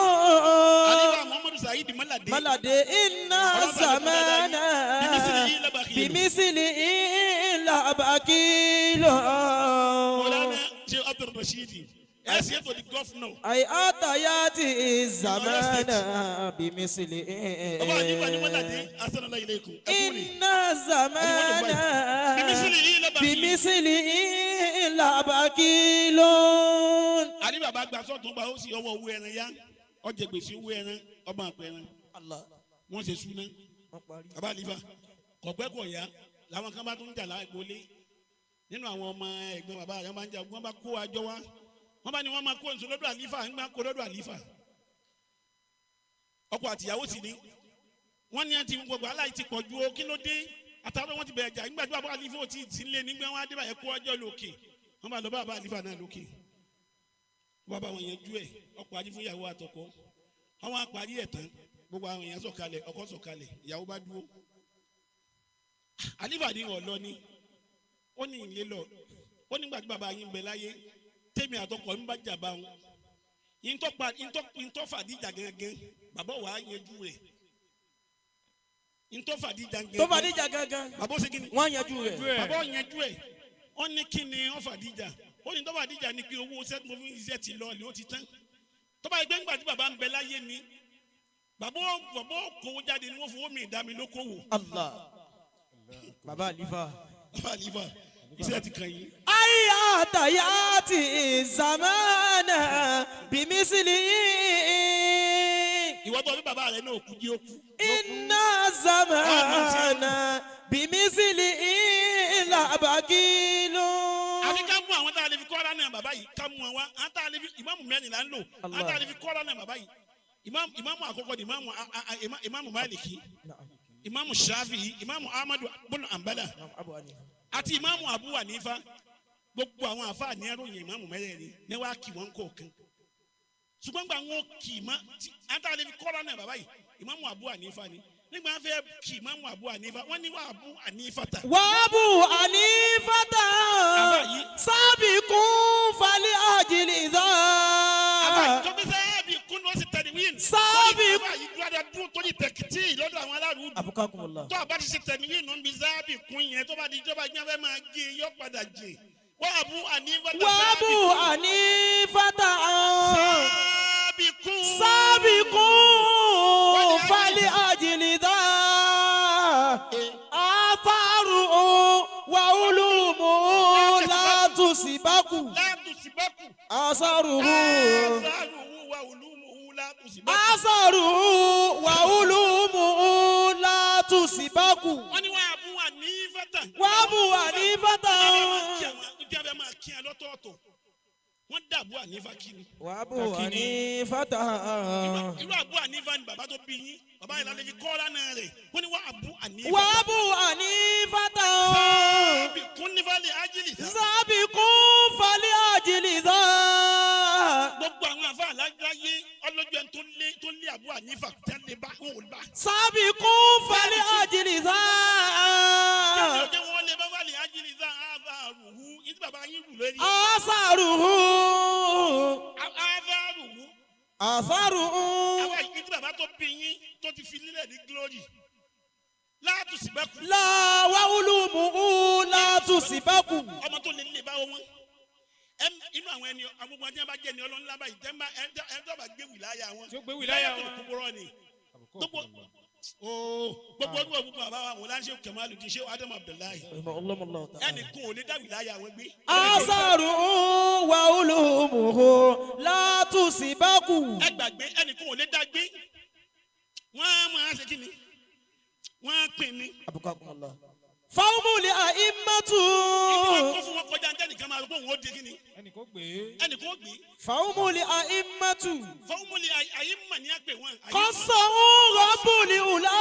Aliwa Muhammadu Saheed Malade. Malade inna Ọlọ́run zamana bimisili labakilon. bimisili labakilon. Mọ̀lánà Ṣe Abdulrasheed ẹ sì ètò the governor. Ay àtàyà ti zamana bimisili. Ọba Ajiwa ni Malade asanala ileikum. Ẹ kú ni. Inna zamana Bimisili labakilon. bimisili labakilon. Àní bàbá gba sọ́ọ̀tún gba ó sì ọwọ́ owó ẹran yá ọjẹ gbèsè owó ẹran ọmọ àpẹ ẹran. Allah. Wọ́n ṣe súná. Wọ́n parí. Bàbá àlífà kọ̀pẹ́ kọ̀ ya làwọn kan bá tún jà lágbolé nínú àwọn ọmọ ẹ̀gbọ́n bàbá rẹ̀, wọ́n bá ń jà, wọ́n bá kó àjọ wa, wọ́n bá ní wọ́n máa kó nsọ lọ́dọ̀ àlífà ń gbà kó lọ́dọ̀ àlífà. Ọkọ àtìyàwó sì ni wọ́n ní àti gbogbo aláì ti pọ̀ ju o, kí ló dé àtàwọn wọn ti bẹ̀rẹ̀ jà nígbà tí bàbá àlífà ò tí ì sí lé nígbà wọn adébáyẹ kó ọjọ́ lókè, wọ́n bá lọ bá bàbá àlífà náà lókè, wọ́n bá wọn yẹn jú ẹ̀ ọkọ̀ ají fún ìyàwó àtọkọ àwọn apárí ẹ̀ tán, gbogbo àwọn èèyàn sọ̀kalẹ̀, ọkọ sọ̀kalẹ̀, ìyàwó bá dúró. Àlífà ní ọ̀lọ́ ni ó ní ìlé lọ, ó nígbà tí bàbá yín ń bẹ láyé tèmi àtọkọ ń bá jà bá wọn ntọ́fàdíjà gángan, bàbá wà á yanjú rẹ̀ ntọ́fàdíjà gángan. Tó fàdíjà gangan. Bàbá ó ṣe kí ni? Wọ́n yanjú rẹ̀. Bàbá ó yanjú ẹ̀. Ó ní kí ni ó fàdíjà? Ó ní tọ́fàdíjà ni pé owó iṣẹ́ tí mo fi ń iṣẹ́ ti lọ lè ó ti tán. Tó bá yẹ pé ńgbà tí bàbá ń bẹ láyé ni bàbá ó kówó jáde ni wọ́n fowó mi dá mi lókòwò. Allah. Bàbá Àlífà. Bàbá Àlífà iṣẹ́ ti kàn yín. Ayata yati zamana bimisili. Ìwọ tó bí bàbá rẹ náà kú jí ó kú. Inna zamana bimisili labakilu. Àfi ká mú àwọn tá a lè fi kọ́ra náà bàbá yìí ká mú wọn wá. Àwọn tá a lè fi ìmáàmù mẹ́rin là ń lò. Àwọn tá a lè fi kọ́ra náà bàbá yìí. Ìmáàmù àkọ́kọ́ ni ìmáàmù Máàlìkì, ìmáàmù Ṣáfì, ìmáàmù Ahmadu bùnú Àǹbálà àti ìmáàmù Abu Hanifa. Gbogbo àwọn àfáà ní ẹròyìn ìmáàmù mẹ́rẹ̀ẹ̀rin ní wàá kì wọ́n kọ̀ọ̀kan. Ṣùgbọ́n gbà wọn kì í má àwọn tá a lè fi kọ́ra náà bàbá yìí ìmáàmù Abu Hanifa ni. Nígbà wọn fẹ́ kì ìmáàmù Abu Hanifa wọ́n ní wà Abu Hanifa ta. Wàbù Hanifata Àfáà yìí. sábìkún falẹ̀ àjìlì Àfáà dá. tó fi sábì kún ní wọ́n sì tẹ̀lé wíìn. Sábì- Àfáà yìí dúró dúró torí tẹ̀kìtì lọ́dọ̀ àwọn alárùúdù. Abukakumullah. Tó a bá ti ṣe tẹ̀lé wíìn ń bi sábì kún yẹn tó bá di tó bá yẹn fẹ́ máa gé yọ padà jìn. Wọ́n Abu Hanifa ta Wàbù Hanifata sábì kún. sábìkún falẹ̀ àjìlì dá. Àfàrù wàhálùmù látùsíbákù. Látùsíbákù. Àṣàrù. Àṣàrù wà olúmuhu látùsíbákù. Àṣàrù wàhálùmù látùsíbákù. Wọ́n ní wọ́n Abu Hanifa ta. Wàbù Hanifata. Ìjọba máa kí ẹ lọ́tọ̀ọ̀tọ̀. Wọ́n dà Abu Hanifa kí ni. Wàbù Hanifata. Irú Abu Hanifa ni bàbá tó bí yín. Bàbá yìí lálẹ́ fi kọ́ lánàá rẹ̀. Wọ́n ní wọ́n Abu Hanifa. Wàbù Hanifata. Sábì kún nífàlẹ̀ ájílì sá. Sábìkún falẹ̀ àjìlì dá. Gbogbo àwọn àfa àláyé ọlọ́jọ́ ẹni tó lé Abu Hanifa tẹ́lẹ̀ bá wọn ò bá. Sábìkún falẹ̀ àjìlì dá. Ọjọ́ wọn lé bá wàlẹ̀ ájílì sá àbá àrùhù. Yìí tí bàbá yín rù lórí. Àṣàrùhù. Àbá àrùhù. Àṣàrùhù. Àwọn yìí tí bàbá tó bí yín tó ti fi lílẹ̀ ní glory. Látùsíbẹ́kù. Làwàhùlùmù látùsíbákù. Ọmọ tó lè lè bá wọn. Inú àwọn ẹni agbègbè àti ẹnba jẹ ní ọlọ́nlá báyìí tẹ́ ẹ tó bá gbé wìláyà wọn. Tí ó gbé wìláyà tó wọn. kúkúrọ́ ni. Gbogbo gbogbo ọdún ọgbogbo bàbá wa wò láńṣe Kamaluddin ṣé Adam Abdullahi. Ẹnì kan ò lè dá wìláyà wọn gbé. Àṣàrùhù wàhùlùmù látùsíbákù. Ẹ gbàgbé ẹnì kan ò lè dá gbé. Wọ́n á máa ṣe kí ni? Wọ́n á pín ní. Abukakumullah. Fáwọmùlì àìmọ́tù. Ìdí wọn kó fún wọn kọjá ní ẹnìkan máa rò pé òun ó di kí ni? Ẹnì kò gbé. Ẹnì kan ó gbé. Fáwọmùlì àìmọ́tù. Fọ́ọ̀mùlì àyímọ̀ ní àpè wọn. Kọ́sọ̀hún rọ́bùlì ùlá.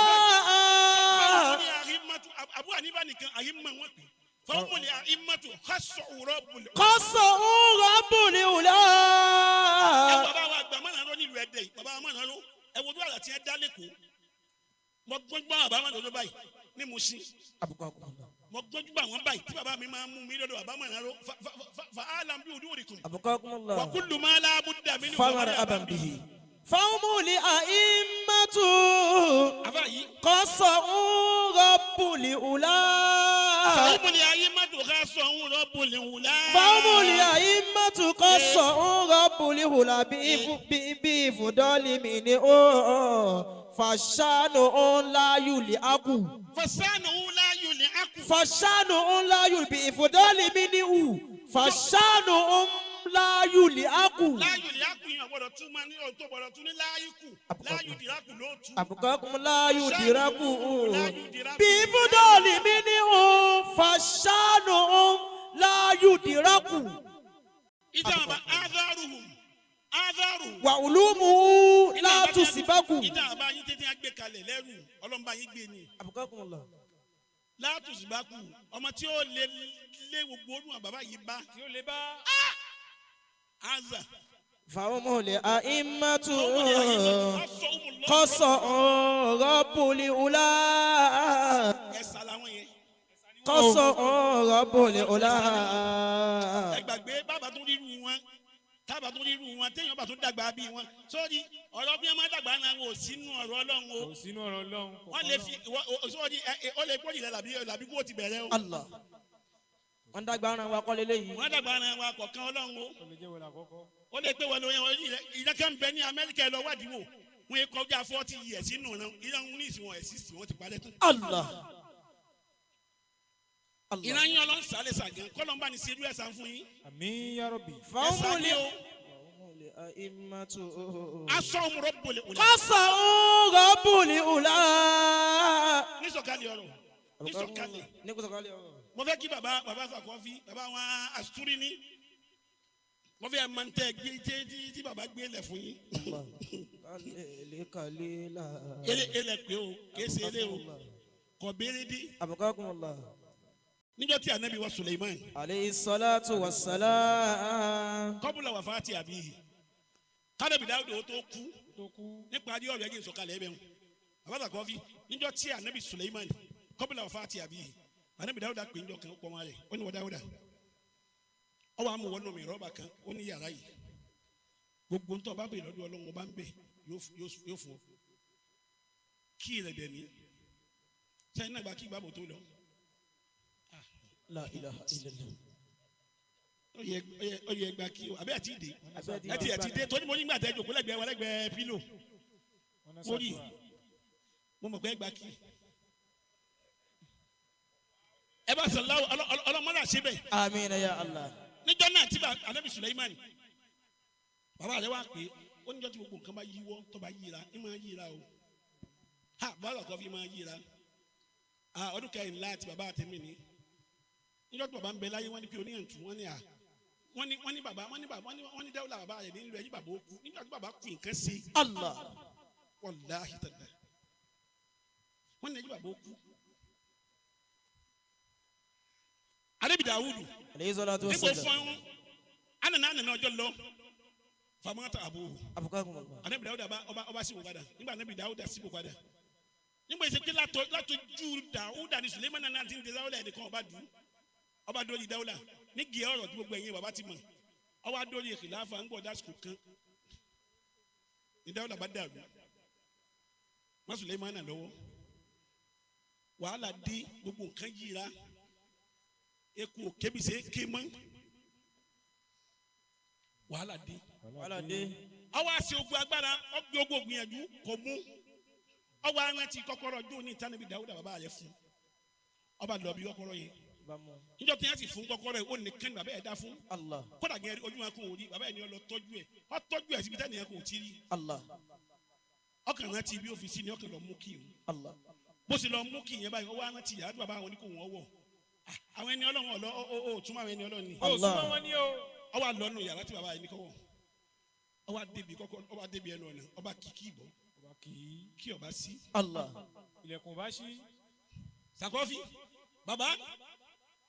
Fọ́ọ̀mùlì àyímọ̀tù Abu Hanifa nìkan àyímọ̀ wọn pè. Fọ́ọ̀mùlì àyímọ̀tù kọ́sọ̀hún rọ́bùlì. Kọ́sọ̀hún rọ́bùlì ùlá. Ẹ wo bàbá wa àgbà mọ̀nà ró nílùú Ẹdẹ yìí bàbá wa mọ̀nà ró ẹ wo bí wàhálà tí ẹ dá lẹ́kọ̀ọ́. Mo gbọ́njú bá bàbá mọ̀nà ró báyìí ní Mùṣín. Mo gbọ́njú bá wọn báyìí tí bàbá mi máa ń mú mi lọ́dọ̀ bàbá mọ̀nà ró fa alam bí ojú òrìkùn. Abukakumullah. Wa kullu ma la budda minhu. Famara abambihi. Fáwọmùlì àìmọ́tù. Àfáà yìí. Kọ́sọ̀hún rọ́bùlì ùlá. Fọ́ọ̀mùlì àyímọ̀tù kọ́sọ̀hún rọ́bùlì ùlá. Fáwọmùlì àìmọ́tù kọ́sọ̀hún rọ́bùlì ùlá bí ìfúdọ́lì mi ni ó fàṣánù ńlá yùlì ákù. Fasanu la yuli aku. Fàṣánù ńlá yùlì bí ìfúdọ́lì mi ni ù fàṣánù ńlá yùlì ákù. Láyù lè ákù yẹn ọ̀gbọ́dọ̀ tún máa ní ọ̀tọ̀ gbọ́dọ̀ tún ní láyù kù. Láyù dìrákù ló tú. Àbùkọ́kùn láyù dìrákù bí ìfúdọ́lì mi ni ù fàṣánù ńlá yù dìrákù. Ìjà bàbá Azaruhum. Azaruhum. Wà ulúmu látùsíbákù. Ìjà bàbá yín tètè gbé kalẹ̀ lẹ́rù ọlọ́mọba yín gbé ni. Àbùkọ́kùn lọ. Látùsíbákù ọmọ tí ó lé lé gbogbo olúwa bàbá yìí bá. Tí ó lè bá. Aza. Fàwọmùlì àìmọ́tù Kọ́sọ̀ kọ́sọ̀ rọ́bùlì ùlá. Ẹ̀sà làwọn yẹn. Kọ́sọ̀ rọ́bùlì ùlá. Ẹ gbàgbé bàbá tó rírú wọn tábà tó rírú wọn téèyàn bá tó dàgbà bí wọn sórí ọ̀rọ̀ bí wọ́n máa dàgbà náà wò sínú ọ̀rọ̀ Ọlọ́run o. Kò sínú ọ̀rọ̀ Ọlọ́run. Wọ́n lè fi sórí ẹ ó lè gbóyè rẹ làbí kó ti bẹ̀rẹ̀ o. Allah. Wọ́n dàgbà ara wa kọ́ lélẹ́yìí. Wọ́n dàgbà náà wà kọ̀ọ̀kan Ọlọ́run o. Ó lè jẹ́ wọlé àkọ́kọ́. Ó lè pé wọn lóyún ìdáká ń bẹ ní Amẹ́ríkà ẹ lọ wádìí wò wọ́n yẹ kọjá 40 years nínú ọ̀nà ìran ní ìsìn wọn ẹ̀sìn wọ́n ti parẹ́ tán. Allah. Allah. Ìran yín ọlọ́run sálẹ̀ sàgán kọ́lọ́mbà ní serú ẹ̀sán fún yín. Àmín ya Rabbi. Ẹ̀sán Fáwọn ni o. a'immatu. Aṣọ òmùrọ̀ bolè òlà. Qasa'u rabbul ula. Nísọ̀kalẹ̀ ọ̀rọ̀ nísọ̀kalẹ̀. Nísọ̀kalẹ̀ ọ̀rọ̀. Mo fẹ́ kí baba baba Sàkọ́fí baba wọn asúrí ní. Mo fẹ́ máa ń tẹ́ gbé tí tí baba gbé lẹ̀ fún yín. Kalila. Ele ele pé o kìí ṣe ele o kò béèrè dí. Abukakumullah. Níjọ́ tí anabi wa Suleiman. Alayhi salatu wa salam. Kọ́bùlà wà fàtí àbí kádàbí Dáúdù ó tó kú nípa adé ọ̀rẹ́ ẹ̀jẹ̀ ìsọ̀kalẹ̀ ẹ̀bẹ̀ wọn. Baba Sàkọ́fí níjọ́ tí anabi Suleiman kọ́bùlà wà fàtí àbí anabi Dáúdù pè níjọ́ kan ó pọ̀ mọ́ rẹ̀ ó ní wọ́n Dáúdà ọwọ́ àmú wọnú mi rọ́bà kan ó ní yàrá yìí gbogbo ntọ́ bá bẹ̀ lọ́dún Ọlọ́run ọba ń bẹ̀ yóò fún ọ kí rẹ̀ dẹ̀ ní sẹ́yìn náà gba kí gbàgbọ́ tó lọ. La ilaha illallah. Ó yẹ gba kí o àbẹ́ àti ìdè àti àti ìdè tó ní mo nígbà tẹ́ jòkó lẹ́gbẹ̀ẹ́ wa lẹ́gbẹ̀ẹ́ pílò mo rí mo mọ̀ pé gba kí. Ẹ bá sọ láwọ ọlọmọdé àṣebẹ. Àmín ya Allah. Níjọ́ náà tí anabi Suleiman bàbá rẹ̀ wá pé ó níjọ́ tí gbogbo nǹkan bá yíwọ́ tó bá yíra ẹ máa yíra o ha bàbá kọ́ fi máa yíra ha ọdún kẹrìnlá àti bàbá àtẹ̀mí ni níjọ́ tí bàbá ń bẹ láyé wọ́n ní pé oníyàntú wọ́n ní à wọ́n ní wọ́n ní bàbá wọ́n ní bàbá wọ́n ní dáwọ́lá bàbá rẹ̀ nílùú ẹ̀yìn bàbá ó kú níjọ́ tí bàbá kú nǹkan sí. Allah. Wàláhì tàlá wọ́n ní ẹ̀yìn bàbá ó kú. Anabi Dawudu Alayhi salatu wa nígbà salam. fún anana anana ọjọ́ lọ famata abuhu Abukakumullah. anabi Dawuda ọba ọba sí wò padà nígbà anabi Dawuda sí wò padà nígbà yìí sẹ látọ látọ ju Dawuda ní Suleiman nana ti ń de Dawuda ẹnìkan ọba du ọba dórí Dawuda ní gíẹ ọ̀rọ̀ tí gbogbo ẹ̀yin baba ti mọ̀ ọba dórí khilafa ńgbọ dasìkò kan ní Dawuda bá dàrú má Suleiman nà lọ́wọ́ wàhálà dé gbogbo nǹkan yíra eku òkèbìsẹ ké mọ wàhálà dé. Wàhálà dé. Ọwọ́ àti ogun agbára ọgbẹ ogun ògbìyànjú kò mú ọwọ́ arántí kọ́kọ́rọ́ jó ní ìtànàbí Dáúdà bàbá rẹ̀ fún ọba lọ bí kọ́kọ́rọ́ yẹn níjọ́ tí yẹn sì fún kọ́kọ́rọ́ yẹn ó nìkan ní bàbá yẹn dá fún. Allah. Kódà gẹ́gẹ́ ojú wọn kò rí bàbá yẹn ni ọ lọ tọ́jú ẹ̀ ọ tọ́jú ẹ̀ síbi tẹ́nìyẹn kò tí rí. Allah. Ọkàn rántí bí ó fi sí ni ọkàn lọ mú kí o. Allah. Bó sì lọ mú kí yẹn báyìí ọwọ́ arántí yàrá tí bàbá àwọn ní kò wọ́n wọ̀ àwọn ẹni Ọlọ́run ọlọ ó túmọ̀ àwọn ẹni Ọlọ́run ni. Ó súnmọ́ wọn ní o. Ọwọ́ àlọ́nu yàrá tí bàbá yẹn ní kọ́wọ́ ọwọ́ adébi kọ́kọ́ ọwọ́ adébi ẹnu ọ̀nà ọba kìkì ìbọn kí ọba sí. Allah. Ilẹ̀kùn bá ṣí. Sàkọ́fì bàbá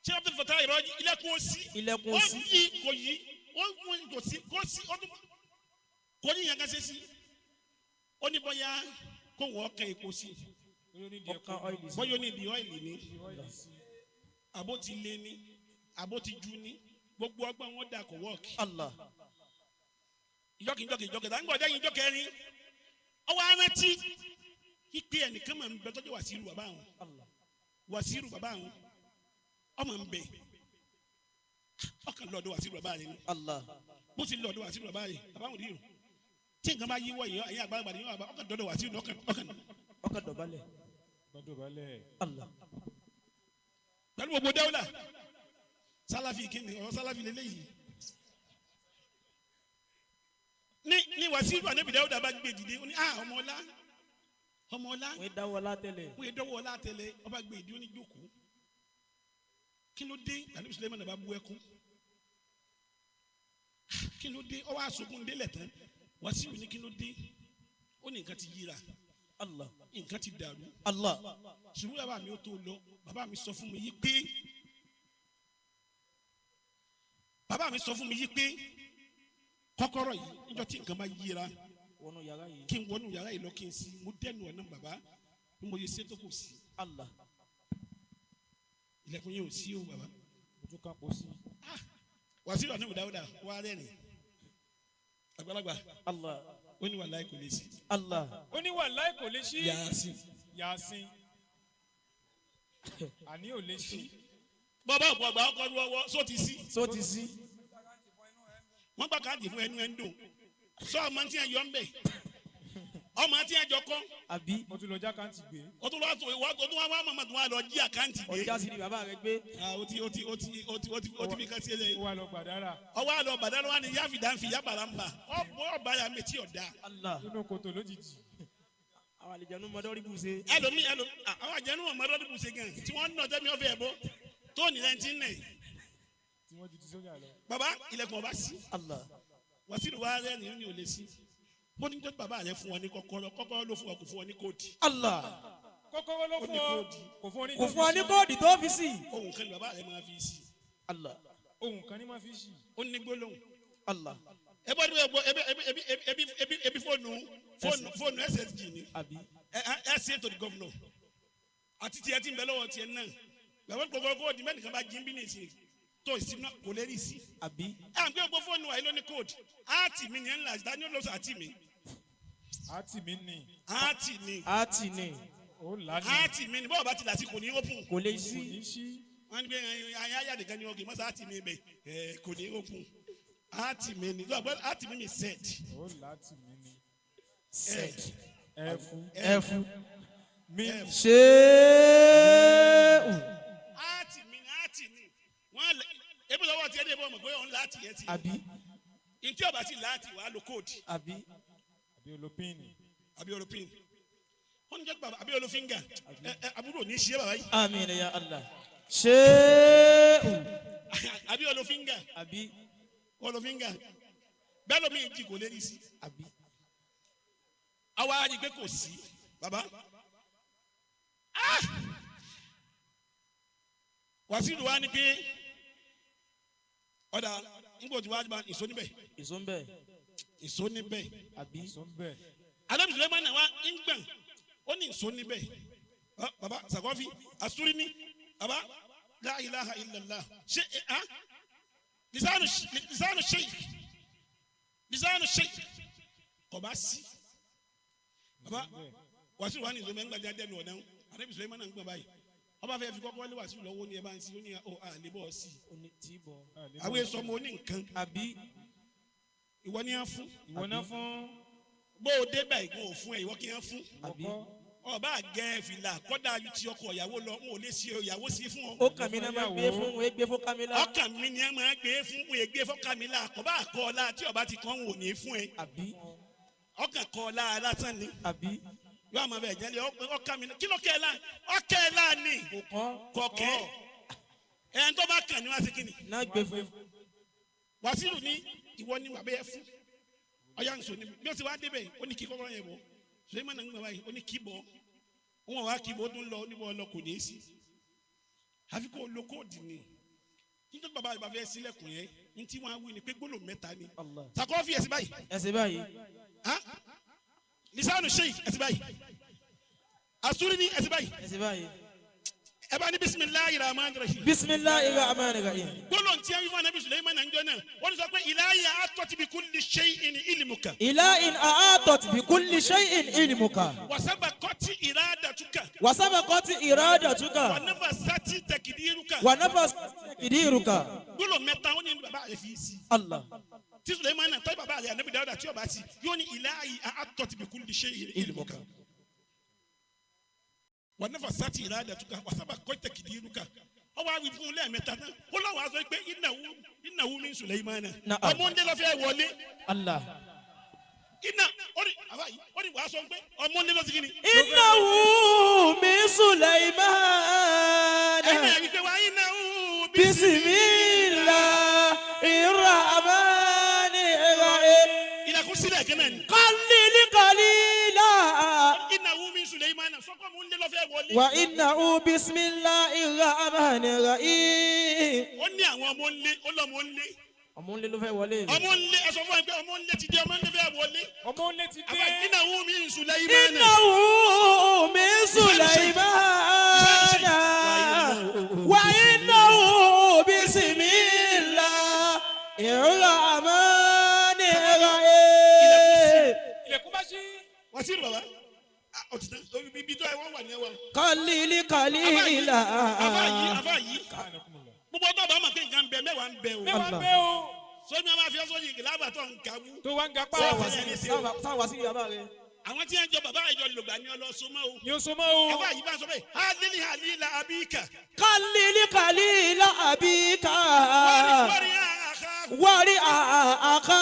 ṣé wọ́n ti fọ̀tá ìrọ́jú ilẹ̀kùn ó sí. Ilẹ̀kùn ó sí. Ó yí kò yí ó kò sí kò sí ó tún kò ní yẹn kan ṣe sí. Ó ní bọ́yá kó wọ́n kan èkó sí. Ọkàn ọ́ìlì sí. Bọ́yá ó ní ìdí ọ́ìlì ní. Àbó ti lé ní àbó ti ju ní gbogbo ọgbọ́n wọn dà kó wọ́ọ̀kì. Allah. Ìjọkì ìjọkẹta ńgbọ̀ dẹ́yìn ìjọkẹrin ọwọ́ arántí ìpè ẹnìkan máa ń bẹ tọ́jú wàsíù bàbá àwọn wàsíù bàbá àwọn ọmọ ń bẹ ọkàn lọ́dọ̀ wàsíù bàbá rẹ ni. Allah. Bó ti lọ́dọ̀ wàsíù bàbá rẹ bàbá àwọn òdìrò tí nǹkan bá yíwọ́ yìí ẹ̀yìn àgbàlagbà ni yóò ọkàn dọ́dọ̀ wàsíù ọkàn Ọkàn dọ̀bálẹ̀. Dọ̀bálẹ̀. Allah. Pẹ̀lú gbogbo dáwọ́là sálàfì kìíní ọ̀rọ̀ sálàfì lélẹ́yìí ní wàsíù ànábì Dáúdà bá gbé dìde ó ní ah ọmọ ọlá ọmọ ọlá Wọ́n dáwọ́ látẹ̀lẹ̀. wọ́n dọ́wọ́ ọlá tẹ̀lẹ̀ ọba gbé dìde ó ní jókòó kí ló dé ànábì Suleiman bá bú ẹkún kí ló dé ọwọ́ àsokùn délẹ̀ tán wàsíù ní kí ló dé ó ní nǹkan ti yíra. Allah. Nǹkan ti dàrú. Allah. Ṣùgbọ́n bàbá mi ó tó lọ bàbá mi sọ fún mi yí pé bàbá mi sọ fún mi yí pé kọ́kọ́rọ́ yìí níjọ́ tí nǹkan bá yíra Wọnú yàrá yìí. kí n wọnú yàrá yìí lọ kí n sí mo dẹnu ọ̀nà bàbá bí mo yẹ ṣètò kò sí. Allah. Ilẹ̀kùn yẹn ò sí o bàbá. Ojú kan kò sí. Wàsíù àti Dáúdà wà rẹ́rìn àgbàlagbà. Allah. Ó ní wàláhì kò lè sí. Allah. Ó ní wàláhì kò lè sí. Yàásìn. Yàásìn. Àní ò lè sí. Bọ́bá ọ̀pọ̀ àgbà ọkọ̀ ọwọ́ só ti sí. Só ti sí. Wọ́n gbà káàdì fún ẹnu ẹ̀ ń dùn. Sọ ọmọ tí ẹ yọ ń bẹ̀. Ọmọ tí ẹ jọ kọ́. Àbí. Mo tún lọ já káǹtì gbé. O tún wá o tún wá wá mọ̀mọ́ tún wá lọ jí àkáǹtì gbé. Ọjà sí ni bàbá rẹ gbé. Ah, o ti o ti o ti o ti o ti o ti fi kan sí ẹ. Ó wà lọ gbàdára. Ọwọ́ àlọ́ bàdá lọ́wọ́ ni yáfi dáńfì yábàrá ń bà. Ọ̀bọ̀ ọ̀bá ya mi tí ò da. Allah. Nínú kòtò lójijì. Àwọn àlejò mọdọrí bù ṣe. Ẹlòmí ẹlòmí àwọn àjẹnú wọn mọdọ́ dìbò ṣe gan tí wọ́n ń nà tẹ́mi ọ̀fẹ́ ẹ̀ bọ́ tó ní lẹ́ntì nẹ̀. Tí wọ́n ju ti sójà lọ. Bàbá ilẹ̀kùn ọba sí. Allah. Wàsíù wa rẹ̀ ní ò lè sí. Ó ní jọ́ bàbá rẹ̀ fún ọ ní kọ́kọ́rọ́ kọ́kọ́rọ́ ló fún ọ kò fún ọ ní kóòdì. Allah. Kọ́kọ́rọ́ ló Ó fún ní ọ. kóòdì. Kò fún ọ ní. Kò fún ọ ní kóòdì tó fi sí. Ohun kan ní bàbá rẹ̀ máa fi sí. Allah. Ohun kan ní máa fi ṣì. Ó ní gbólóhùn. Allah. Ẹbí ẹbí ẹbí ẹbí ẹbí ẹbí fóònù fóònù fóònù SSG ni. Àbí. Ẹ ẹ ṣe to the governor. Àti tiẹ̀ ti ń bẹ lọ́wọ́ tiẹ̀ náà. Bàbá gbogbo kóòdì mẹ́nìkan bá jí ń bí ní ìsìn tó ìsìn náà kò lè rí sí. Àbí. Ẹ à ń gbé gbogbo fóònù wa yìí ló ní kóòdì. Áàtì mi ni ẹ̀ ń là Daniel ló sọ àtì mi. Àti mi nì. Áàtì ni. Àti ni. Ó là ní. Áàtì mi ni bọ́ọ̀ bá ti là sí kò ní open. Kò lè Kò sí. ní ṣí. Wọ́n ní pé ayé ayáde kan ní ọkì mọ́sá áàtì mi bẹ̀ ẹ̀ kò ní open. Áàtì mi ni lọ́gbọ́n áàtì mi mi set. Ó là tì mí ni. Said. Ẹ̀fú. Ẹ̀fú. Mi. Ṣéèwù. Áàtì mi ni áàtì ni. Wọ́n lẹ ebi lọ́wọ́ tiẹ̀ dé bọ́ mọ̀ pé òun láàtì yẹn ti. Àbí. Ntí ọba ti láàtì wàá lo kóòdì Àbí. Àbí olópinni. àbí olópin. Wọ́n ní jẹ́ bàbá àbí olófíngà ẹ ẹ àbúrò ní í ṣe bàbá yìí. Àmín ya Allah. Ṣéèwù. Àbí olófíngà Àbí. olófíngà bẹ́ẹ̀ lómi ìjì kò lè rí sí. Àbí. Àwa á rí i pé kò sí bàbá. Ah! Wàsíù wa ni pé ọ̀dà ńgbò tí wàá gba ìsó níbẹ̀ Ìsó ń bẹ̀. ìsó níbẹ̀. Àbí. Sọ ń bẹ̀. Adamu Suleiman náà wá ń gbọ̀n ó ní ìsó níbẹ̀. Ah, bàbá Sàkọ́fì àsúrí ní bàbá la ilaha illallah ṣé ẹ ah lisanu lisanu sheikh lisanu sheikh kò bá sí bàbá Wàsíù wa ní ìsó mẹ́ngbà jáde ẹnu ọ̀dán Adamu Suleiman náà ń gbọ̀n báyìí ọba fẹ́ fi kọ́kọ́ lé Wàsíù lọ́wọ́ ní ẹ bá ń sí ó ní ọ àlebọ̀ sí Oní tí bọ̀. àwọn èso ọmọ oní nǹkan Àbí. ìwọ ni á fún Ìwọ náà fún. bó o dé báyìí kó o fún ẹ ìwọ kí á fún Àbí. ọba àgẹ fìlà kọ́dà ju ti ọkọ ìyàwó lọ n ò lè ṣe ìyàwó sí fún ọ. Ó kàn mí náà máa gbé fún òun gbé fún Kamila. Ọkàn mi ni ẹ máa gbé fún òye gbé fún Kamila kọ́ bá kọ́ ọ la tí ọba ti kọ́ ń wò ní fún ẹ. Àbí. Ọkàn kọ́ ọ la lásán ni Àbí. yóò àmọ́ bẹ́ẹ̀ jẹ́lẹ̀ ọkàn mi kí ló kẹ́ ẹ la ọkẹ́ ẹ la ni Kò kàn. kọ̀kẹ́ ẹ̀ ń tó bá kàn ní wá sí kíni. Náà gbé fún. Wàsíù ní ìwọ ni wàá bẹ́ẹ̀ fún ọyá nsọ ni bí ó ti wá débẹ̀ ó ní kí kọ́kọ́rọ́ yẹn bọ̀ Suleiman náà ń gbà báyìí ó ní kí bọ̀ wọn wá kí bọ̀ ó tún lọ níbo lọ kò ní í sí àfi kó lo kóòdì ni nítorí bàbá rẹ̀ bá fẹ́ sílẹ̀kùn yẹn ní tí wọ́n á wí ni pé gbólóhùn mẹ́ta ni Allah. Sàkọ́fì ẹ̀sìn báyìí Ẹsẹ̀ báyìí. ha lisanu sheikh ẹ̀sìn báyìí asuri ni ẹ̀sìn báyìí Ẹsẹ̀ báyìí. ẹ bá ní bisimilayi rahman rahim Bisimilahi rahman rahim. gbólóhùn tí a wí fún anabi Suleiman náà ń jọ náà wọ́n ti sọ pé ilayi atọ́tí bi kulli shay'in ilmuka Ìlà in àátọ̀tì bí kulli shay'in ilmuka. wasaba kọ́tí iradatuka Wasabaqati iradatuka. wanafa sati takidiruka Wa nafas kidiruka. gbólóhùn mẹ́ta ó ní bàbá rẹ̀ fi sí Allah. tí Suleiman náà tọ́jú bàbá rẹ̀ anabi Dawuda tí ó bá sí yóò ní ilayi atọ́tí bi kulli shay'in ilmuka wanafa sati iradatuka wasaba kọ́tí takidiruka ọwọ́ awi fún un lẹ́ẹ̀mẹ́ta náà ó lọ́wọ́ aṣọ pé innahu min Suleiman Na'am. ọmọ ndé lọ́fẹ́ wọlé Allah. iná ó ní àbá yìí ó ní wàá sọ pé ọmọ ndé lọ́sí kìíní. Innahu min ẹ̀yin Sulaiman. náà wípé wá innahu Bismillahir rahmanir rahim. ilẹ̀kùn sílẹ̀ kí náà ni. Qalil qalila. innahu min Suleiman sọ́kọ́ mú ndé lọ́fẹ́ wọlé. Wa innahu bismillahir rahmanir rahim. ó ní àwọn ọmọ ńlé ó lọ́mọ ńlé Ọmọ ńlẹ ló fẹ́ wọlé. ọmọ ńlé ẹ sọ fún wa pé ọmọ ńlé ti dé ọmọ ńlé fẹ́ wọlé. Ọmọ ńlẹ̀ ti dé. àbá innahu min Suleiman. Innahu min Sulaiman. Wa innahu bismillahir rahmanir rahim. Ilẹ̀kùn bá ṣí. Wàsíù bàbá òtítọ́ ibi tó ẹ wọ́n wà ní ẹ wà. Qalil qalila. àbá yìí àbá yìí gbogbo ọdọ bá mọ̀ pé nǹkan ń bẹ mẹ́wàá ń bẹ o. Mẹ́wàá ń bẹ o. Sọ́ni wọn máa fi ọ́sọ́ yìí lábàá tó ń kawú. Tó wá ń gapá. Sáwọn wá sí bàbá rẹ. Àwọn tí wọ́n jọ bàbá ìjọ lògbà ni ọlọ́sọmọ́ o. Ni o so mọ́ o. Àbá yìí bá sọ pé halili halila abika. Khalili khalila abika. Wari àkà. Wari àkà.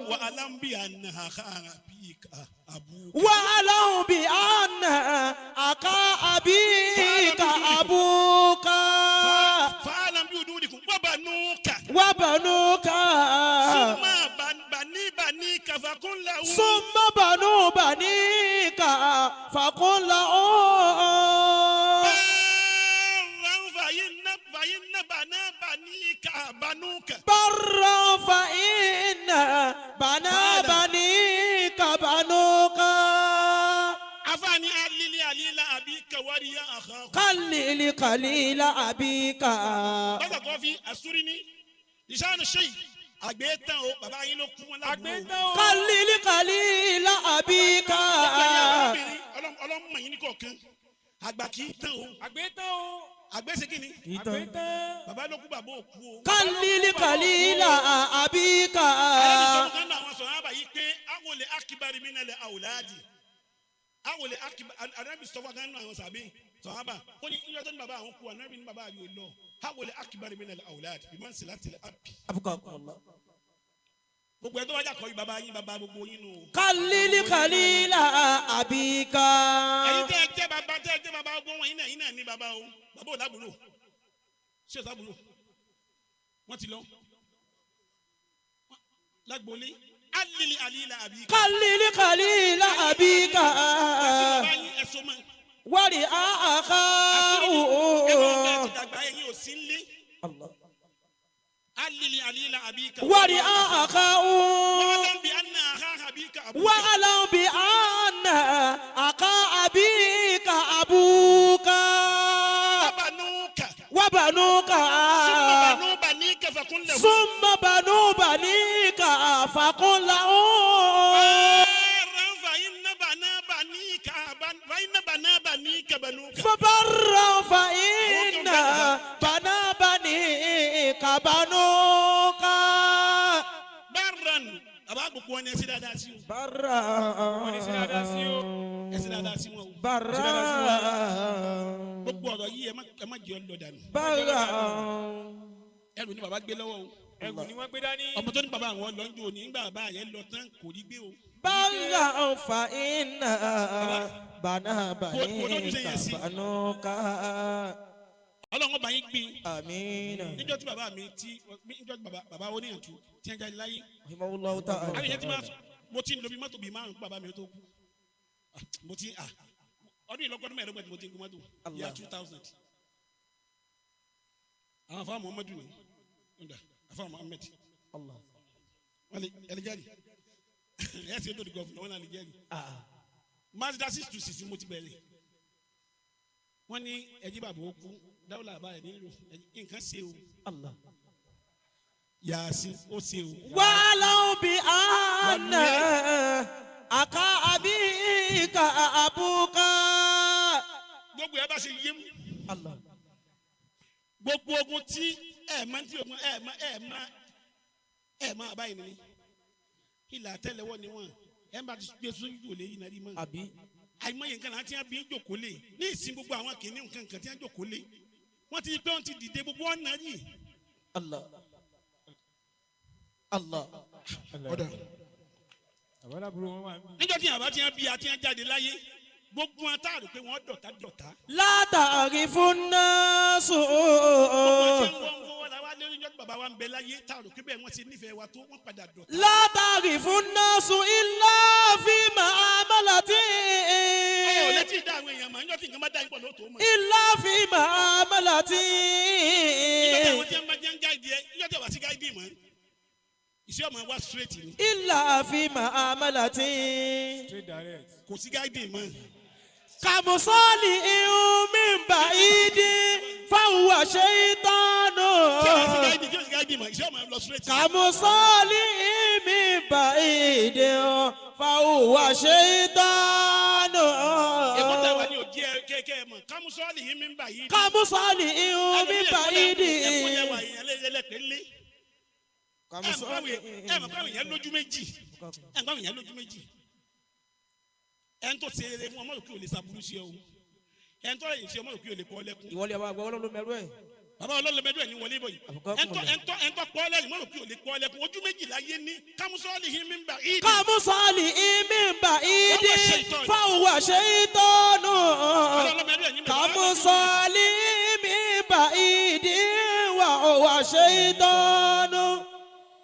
Wa alambi anna àkà abika abuka. Wa alam bi anna àkà abika abuka. Fa'alam bi ududikum wa banuka. Wa banuka. Summa bani banika fakun lahu. Summa banu banika fakun lahu. Barran fa'inna bana banika banuka. Barran fa'inna bana banika banuka. Afaani alili alila abika wariya akhaku. Khalili khalila abika. Bàtà kan fi àsúrí ní ìṣáàánú ṣe yìí àgbẹ̀ tán o bàbá yín ló kú wọn lábúrò. Àgbẹ̀ tán o. Khalili khalila abika. Ọlọ́mọ yín ní kọ̀ọ̀kan àgbà kì í tán o. Àgbẹ̀ tán o. Àgbẹ̀ ṣe kí ni? Àgbẹ̀ tán. Bàbá ló kú bàbá ò kú o. Khalili khalila abika. Àlejò sọ̀rọ̀ kan náà àwọn sọ̀rọ̀ àbá yìí pé awolè akibari mi nàlẹ̀ àwòláàdì. Awolè akibari àdàbí sọ̀fọ̀ kan náà àwọn sàbí sọ̀rọ̀ àbá ó ní ìyá tó ní bàbá àwọn kú ànábì ní bàbá yóò lọ. Awolè akibari mi nàlẹ̀ àwòláàdì bí wọ́n ń sèlá tilẹ̀ àbí. Gbogbo ẹ tó wájà kọ́ yìí bàbá yín bàbá gbogbo yín nù. Khalili khalila abika. Ẹ̀yin tẹ́ ẹ jẹ́ bàbá tẹ́ ẹ jẹ́ bàbá gbogbo wọn yín náà ní bàbá o. Bàbá ò lábúrò. Ṣé o sábúrò? Wọ́n ti lọ. Lágbolé. Alili alila abika. Khalili khalila abika. Ẹ̀sùn bàbá yín ẹ̀sùn mọ́. Wari àkà. Ẹ̀gbọ́n bẹ́ẹ̀ ti dàgbà ẹ̀yin ò sí nílé. Alili alila abika. Wari àkà. Wàhálà bí anna àkà abika abuka. Wàhálà bí anna àkà abika abuka. Wabanuka. Wabanuka. Summa banu banika fakun lahu. Summa banu banika fakun lahu. Fa'inna bana banika fa'inna bana banika banuka. Fabarra fa'inna bana banika banuka. Barran. Bàbá gbogbo wọn ni ẹ ṣe dáadáa sí o. Barra. Wọ́n ní sí dáadáa sí o. Ẹ ṣe dáadáa sí wọn o. Barra. Gbogbo ọ̀rọ̀ yìí ẹ má jẹ́ ọ lọ dànù. Barra. Ẹrù ni bàbá gbé lọ́wọ́ o. Ẹrù ni wọ́n gbé dání. Ọmọ tó ní bàbá àwọn lọ ń jò ní nígbà bàbá yẹn lọ tán kò rí gbé o. Barra fa'inna bana banika banuka. Ọlọ́run ọba yín gbin. Àmín. Níjọ́ tí bàbá mi tí níjọ́ tí bàbá oníyànjú tí wọ́n jáde láyé. Rahimahullahu ta'ala. Àbí ìyẹn ti máa mo ti ń lo bí mọ́tò bíi márùn-ún bàbá mi tó kú. Mo ti ọdún ìlọ́gbọ́dún mẹ́ẹ̀ẹ́dọ́gbọ̀n tí mo ti ń gun mọ́tò yà 2000. Àwọn afọ Muhammadu ni afọ Muhammad. Wọ́n lè ẹlẹ́jẹ̀rì ẹ̀ ṣe tó di gọ́fúnà wọ́n lè jẹ́rì. Mazda 626 mo ti bẹ̀rẹ̀. Wọ́n ní ẹjí bàbá ó kú dáwọ́lá àbá rẹ̀ nílò nǹkan ṣe o. Yàásí ó ṣe o. Wàhálà bí àná àká àbíkà àbúkà. Gbogbo ẹ bá ṣe yé mu. Gbogbo ogun tí ẹ máa ń tí ogun ẹ máa ẹ máa ẹ máa báyìí nìyí. Ìlà àtẹ́lẹwọ́ ni wọ́n ẹ bá ti gbé sójú òlé yìí nàrí mọ́. Àìmọye nǹkan láti bí ń jòkó lé ní ìsìn gbogbo àwọn kìnìún nǹkan kan tí wọ́n jòkó lé wọ́n ti pé wọ́n ti dìde gbogbo ọ̀nà yìí. Allah. Allah. Ọ̀dà. Níjọ́ tí àbá ti ń bí àti ń jáde láyé gbogbo wọn táàrò pé wọ́n dọ̀tá dọ̀tá. Látàrí fún náà sùn. Gbogbo wọn ti ń wọ́n wọ́n wọ́n wá lórí níjọ́ tí bàbá wa ń bẹ láyé táàrò pé bẹ́ẹ̀ wọ́n ti nífẹ̀ẹ́ wa tó wọ́n padà dọ̀tá. Látàrí fún náà sùn ilá fi máa mọ́lá tí. Ẹ ò létí ìdá àwọn èèyàn mọ̀ níjọ́ tí nǹkan bá dá ipò lóòótọ́ mọ̀. Ilá fi máa mọ́lá tí. Níjọ́ tí àwọn tí wọ́n bá jẹ́ ń gáìdì ẹ níjọ́ tí wọ́n bá sí gáìdì mọ́ ìṣe ọmọ wa straight ni. Ilá fi máa mọ́lá tí. Straight direct. Kò sí gáìdì mọ́. Kàmùsọ́ọ̀lì ihun mi ń bà ìdí fáwọn àṣẹ ìtọ́nù. Tí wọ́n sí gáìdì tí wọ́n sí gáìdì mọ́ ìṣe ọmọ lọ straight. Kàmùsọ́ọ̀lì ihun mi ń bà ìdí fáwọn àṣẹ ìtọ́nù. Èkó tẹ wá ní òjì ẹ kẹ́kẹ́ kẹ́ ẹ mọ̀ kámúsọ́ọ̀lì yìí mi ń bà yìí. Kàmúsọ̀lì ihun mi bà ìdí. Ẹ̀kọ́ yẹ wà yẹn lẹ́lẹ́pẹ̀ lé. Ẹ mọ̀ káwọn yẹn lójú méjì. Ẹ mọ̀ káwọn yẹn lójú méjì. Ẹ ń tó ṣe eré fún ọmọ òkè ò lè ṣàbùrú sí ọ o. Ẹ ń tó lè ṣe ọmọ òkè ò lè kọ́ lẹ́kún. Ìwọlé ọba àgbà ọlọ́run ló mẹ́rú ẹ̀. Bàbá ọlọ́lọ́mọdé ẹ̀ ní wọlé bọ̀ yìí. Àbùkọ́ Ẹ ń tọ́ kùnà. ẹ ń tọ́ ẹ ń tọ́ pọ́ lẹ́yìn mọ́rò kí o lè kọ́ lẹ́kún. Ojú méjì láyé ní kámúsọ́ọ̀lì yìí mi ń bà ìdí. Kàmúsọ̀lì ìmí bà ìdí. Fáwọn ṣe ìtọ́nù. Ọlọ́lọ́mọdé ẹ̀ ní mẹ́ta. Kàmúsọ̀lì ìmí bà ìdí. Wà ṣe ìtọ́nù.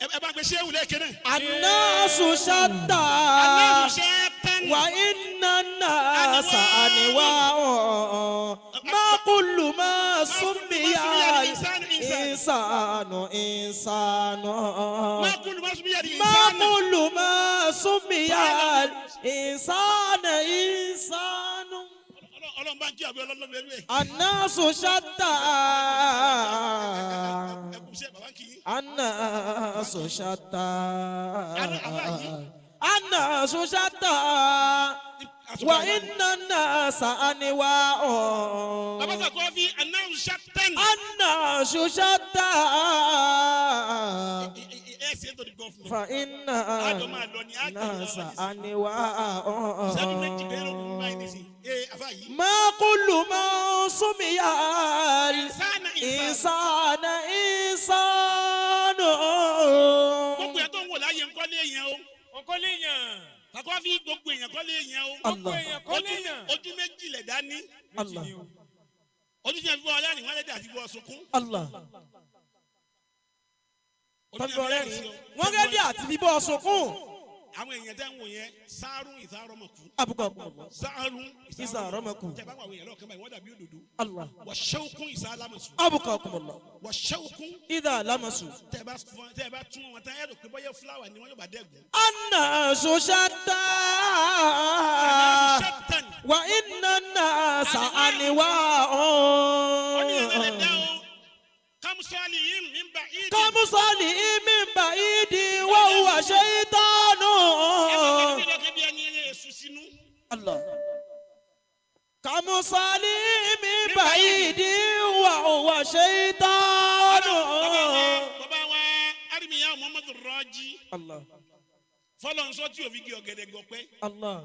Ẹ bá gbé ṣéwù lẹ́ẹ̀kẹ́ náà. Ànásù ṣàtà. Aláṣù ṣe tán. Wà iná náà sàníwá ọ̀. Má kúlù má súnmìyà ìsànù ìsànù. Má kúlù má súnmìyà di Má ìsánù. kúlù má súnmìyà ìsànù ìsànù. Ọlọ́run bá ń kí àbí ọlọ́lọ́mọdé ẹ̀. Ànásù ṣàtà. Ẹ kú iṣẹ́ bàbá ń kí yín. Ànásù ṣàtà. Ànásù ṣàtà. Wà iná náà sàníwá ọ̀. Bàbá sàkọ́ fi anáwó ṣàtẹ́n. Ànásù ṣàtà. Ẹ ṣe é tó di gọ́fúnà. Fa iná Àjọ máa lọ ní àjọ náà lọ ní sàníwá ọ̀. Ìṣẹ́jú méjì péré ló kún báyìí nísìnyí. Ee àfa yìí. ما كل من سمي Ìsánà ìsánà. الإنسان إنسان Gbogbo yẹn tó ń wò láyé ńkọ́ lé yẹn o. Ọkọ lè yàn. Sàkọ́ fi gbogbo èèyàn kọ́ lé yẹn o. Gbogbo èèyàn kọ́ lè yàn. Ojú méjì lẹ̀ dání. Allah Ojú tí a fi bọ́ ọlẹ́rìn wọ́n lẹ́dí àti bọ́ sunkún. Allah. Ojú tí Tọ́jú a fi ọ̀rẹ́ rẹ́rìn rìn. sí ọ. Wọ́n rẹ́dí àti bíbọ́ sunkún. Àwọn èèyàn tẹ́ ń wò yẹn sáárùn ìsárọ̀mọ̀kú. Àbùkọ́ kùnà. Sáárùn Ìsárọ̀mọ̀kú. Tẹ́ bá wà àwọn èèyàn lọ́ọ̀kan báyìí wọ́n dàbí òdòdó. Allah. Wàṣẹ́wókún ìsálámọ̀sù. Àbùkọ́ kùnà. Wàṣẹ́wókún Ìdá lámàsù. tẹ́ bá tún wọn tán ẹ rò pé bọ́yá fúláwà ni wọ́n yóò bá dẹ́gùn. الناس شتى Ṣẹ́tàn. وإن الناس أنواع Ó ní ẹ̀rọ lè dá o. Kámúsọ́ọ̀lì yìí mi ń bá ìdí. كمصلي من بعيد وهو شيطان Ẹ máa wọ́n ní lọ́kẹ́ bí ẹni ẹni èṣù sínú. Allah. كمصلي من بعيد وهو شيطان Bàbá wa Arimiya Muhammadu Raji Allah. fọlọ́nsọ tí òfin gé ọ̀gẹ̀dẹ̀ gọ̀pẹ́. Allah.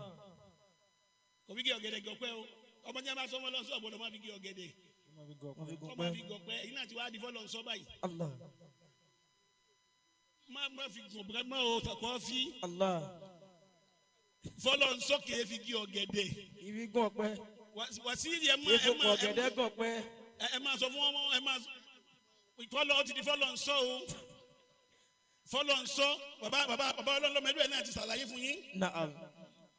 Kò fi gé ọ̀gẹ̀dẹ̀ gọ̀pẹ́ o. Ọmọdé máa sọ fọlọ́nsọ ọ̀gbọ́dọ̀ máa fi gé ọ̀gẹ̀dẹ̀. Kọ́ máa fi gọ̀pẹ́. Èyí náà ti wá di fọlọ́nsọ báyìí. Allah. Má fi gọ̀pẹ́ má o sàkọ́ fi. Allah. Fọlọ́nsọ kìí fi gé ọ̀gẹ̀dẹ̀. Ibi gùn ọ̀pẹ. Wàsíìrì ẹ má ẹ Èso má ọ̀gẹ̀dẹ̀ gùn ọ̀pẹ. ẹ máa sọ fún ọmọ ẹ máa fọlọ ó ti di fọlọ nsọ o fọlọ nsọ bàbá bàbá bàbá ọlọ́mọ ẹlú ẹ̀ náà ti ṣàlàyé fún yín Naam.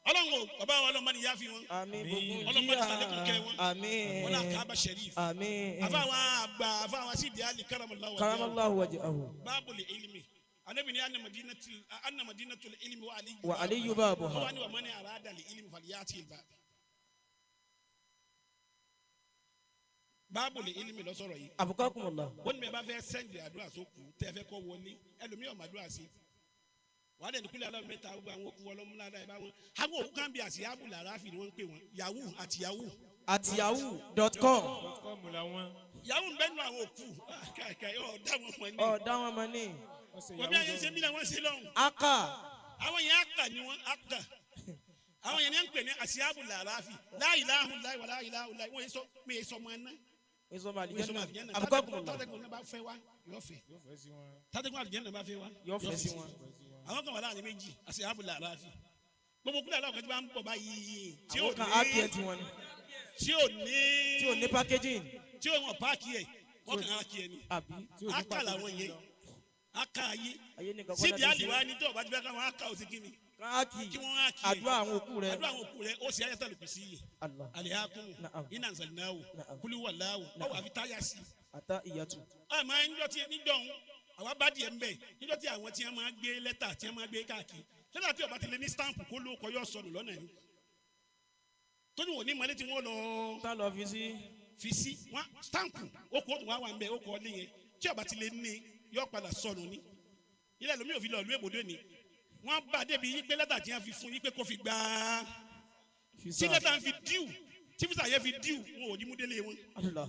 ọlọ́run o bàbá wa ọlọ́mọ ni yá fi wọn Àmín gbogbo Ọlọ́run bá ti sàlékún kẹ́ wọn. Àmín. wọn náà kábà sẹ̀ríf Àmín. àfàwọn àgbà àfàwọn sídìí àlì karamallahu Karamallahu wajhahu. báàbùlì ilmi anabi ni anna madinatul anna madinatul ilmi wa aliyu Wa aliyu babuha. wa ni wa mani arada li ilmi faliyati il bab báàbùlì ilmi ló sọ̀rọ̀ yìí. Abukakumullah. Wọ́n ní bẹ́ẹ̀ bá fẹ́ sẹ́ndì àdúrà sókù tẹ́ fẹ́ kọ́ wọlé ẹlòmíì ọ̀mà àdúrà sí wàá dẹ̀ nípínlẹ̀ ọlọ́run mẹ́ta gbogbo àwọn òkú ọlọ́múládà ẹ̀ bá wọn. Àwọn òkú kan bí àṣìyábù làráfì ni wọ́n ń pè wọ́n yahoo àti yahoo. At yahoo.com. Kọ́ọ̀mù làwọn. Yahoo ń bẹ́nu àwọn òkú kàkà ọ̀ dá wọn mọ̀ ní. Ọ̀ dá wọn mọ̀ ní. Wọ́n ṣe Wọ́n bí ayé yahoo ṣe bí làwọn ṣe lọ́hùn. Aka. Àwọn yẹn àkà ni wọ́n àkà. Àwọn yẹn ní ń pè ní àṣìyábù làráfì láìláhùn láì wà láìláhùn láì wọ́n yẹ sọ pé sọmọ ẹná Ìsọmọ wọ́n yẹ sọmọ àlìjẹ́nà. àlìjẹ́nà. Abukakumullah. Tátẹ́gùn náà bá fẹ́ wá yọ fẹ́. Yóò fẹ́ sí wọn. Tátẹ́gùn àlìjẹ́nà bá fẹ́ wá Yọ fẹ́ sí wọn. Àwọn kan wà láàrin méjì àti àbúlà àlàáfíà gbogbo kúlẹ̀ aláwọ̀ kan tí bá ń bọ̀ báyìí tí ò Àwọn kan á kí ẹ ní ti wọn ni. tí ò ní Tí ò ní packaging. tí ò wọn páàkì ẹ̀ wọ́n kàn á kí ẹ ni Àbí. Tí ò ní aka pàtó làwọn yẹn aka ayé Ayé nìkan kọ́ síbi láti ṣe. àlìwá ni tó o bá ti fẹ́ káwọn aka ò sí kí ni Káàkì. kí wọ́n á kí ẹ Àdúrà àwọn òkú rẹ. àdúrà àwọn òkú rẹ ó sì ayé tàlùkù sí yìí Allah. alihakumu Na'am. iná nzalinawo Na'am. kúlíwàláwo ọwọ́ àfi táyà sí i. Ata ìyàtú. Ẹ máa ń jọ tí níjọ́ ń àwa bá díẹ̀ ń bẹ̀ níjọ́ tí àwọn tí wọ́n máa gbé lẹ́tà tí wọ́n máa gbé káàkiri lẹ́tà tí ó bá ti lé ní stamp kó ló kọ yọ sọnù lọ́nà ni tóní wò ní mọ́lẹ́ tí wọ́n lọ Tá lọ fi sí. fi sí wọn stamp ó kó tó wá wà ń bẹ̀ ó kọ́ lé yẹn tí ó bá ti lé ní yọ padà sọnù ni ilé ẹlòmíì ò fi lọ ìlú èbòdó ni wọ́n bá débi yí pé lẹ́tà tí wọ́n fi fún yí pé kó fi gbà á tí lẹ́tà ń fi díù tí Tí fisa yẹn fi díù wọn ò ní mú délé wọn. Allah.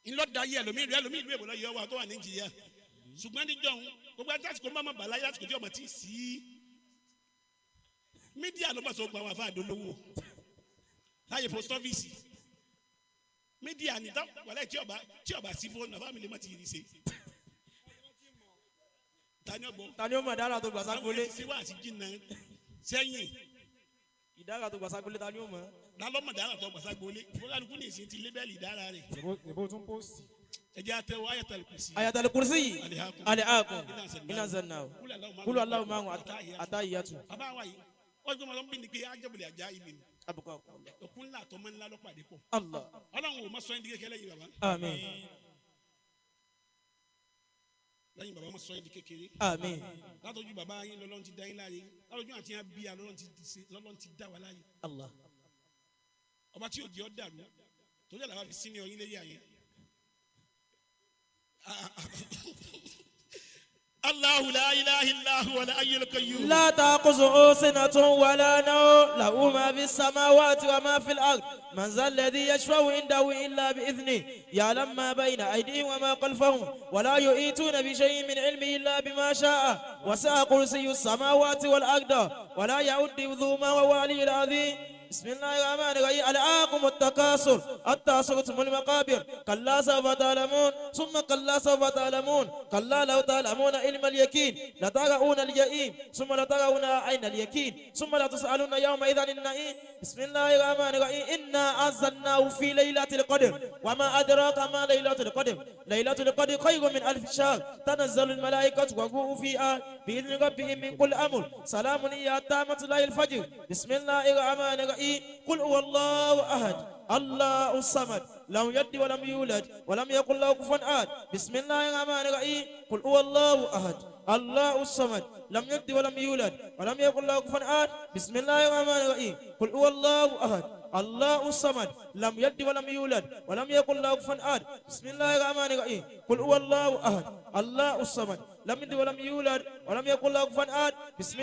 Ńlọ́dà yẹ ẹlòmíì ìlú ẹlòmíì ìlú èbó lọ́yọ̀ wa tó wà ní Nàìjíríà. Ṣùgbọ́n níjọ́ òun gbogbo ẹni tásìkò má má bàlá yásìkò tí ọmọ tí ì sí. Mídíà ló bá sọ gba àwọn àfa àdólówó. Láyé post office. Mídíà ní tá wàlẹ́ tí ọba sí fóònù àfa mi lè má ti rí ṣe. Tani ọgbọ́n. Ta ni ó mọ̀ dára tó gbà Àwọn ságbolé? èèyàn ti ṣe wá àti jìnnà sẹ́yìn. Ìdára tó gbà ságbolé ta ni ó mọ̀? Lálọ́mọ̀ dára tó gbàsá gbolé. Fúlànìkú ní ìsìn ti lébẹ́lì dára rẹ̀. Ìbò tún pósìtì. Ẹ jẹ́ àtẹwọ́ Ayatul Kursi. Ayatul Kursi. Alihakum. Alihakum. Iná zanna. Kúlù aláwọ̀ márùn-ún àtàyàtù. Bàbá wa yìí, wọ́n gbọ́dọ̀ máa ń bí ni pé ajábọ̀lẹ̀ ajá ibi ni. Abuka. Òkun ńlá àtọmọ ńlá lọ́pàdé pọ̀. Allah. Ọlọ́run ò má sọ ẹ́ di kékeré lẹ́yìn bàbá. Àmín. Lẹ́yìn bàbá má sọ ẹ́ di kékeré. Àmín. Látọjú bàbá yín lọ́lọ́run ti dá yín láàyè. Látọjú àti yín bí i lọ́lọ́run ti dá wa láàyè. Allah. Ọba tí òjì ọ́ dàrú torí àlàbà fi sínú ọyìn léyà yẹn. Allahu la ilaha illa huwa al-hayyul qayyum. لا تأخذه سنة ولا نوم له ما في السماوات وما في الأرض من ذا الذي يشفع عنده إلا بإذنه يعلم ما بين أيديهم وما خلفهم ولا يحيطون بشيء من علمه إلا بما شاء وسع كرسي السماوات والأرض ولا يؤوده حفظهما وهو العلي العظيم. بسم الله الرحمن الرحيم. ألهاكم التكاثر حتى زرتم المقابر كلا سوف تعلمون ثم كلا سوف تعلمون كلا لو تعلمون علم اليقين لترون الجحيم ثم لترون عين اليقين ثم لتسألن يومئذ عن النعيم. بسم الله الرحمن الرحيم. إنا أنزلناه في ليلة القدر وما أدراك ما ليلة القدر ليلة القدر خير من ألف شهر تنزل الملائكة والروح فيها بإذن ربهم من كل أمر سلام هي حتى مطلع الفجر. بسم الله الرحمن الرحيم. قل هو الله أحد الله الصمد لم يلد ولم يولد ولم يكن له كفوا أحد. بسم الله الرحمن الرحيم. قل هو الله أحد الله الصمد لم يلد ولم يولد ولم يكن له كفوا أحد. بسم الله الرحمن الرحيم. قل هو الله أحد الله الصمد لم يلد ولم يولد ولم يكن له كفوا أحد. بسم الله الرحمن الرحيم. قل هو الله أحد الله الصمد لم يلد ولم يولد ولم يكن له كفوا أحد. بسم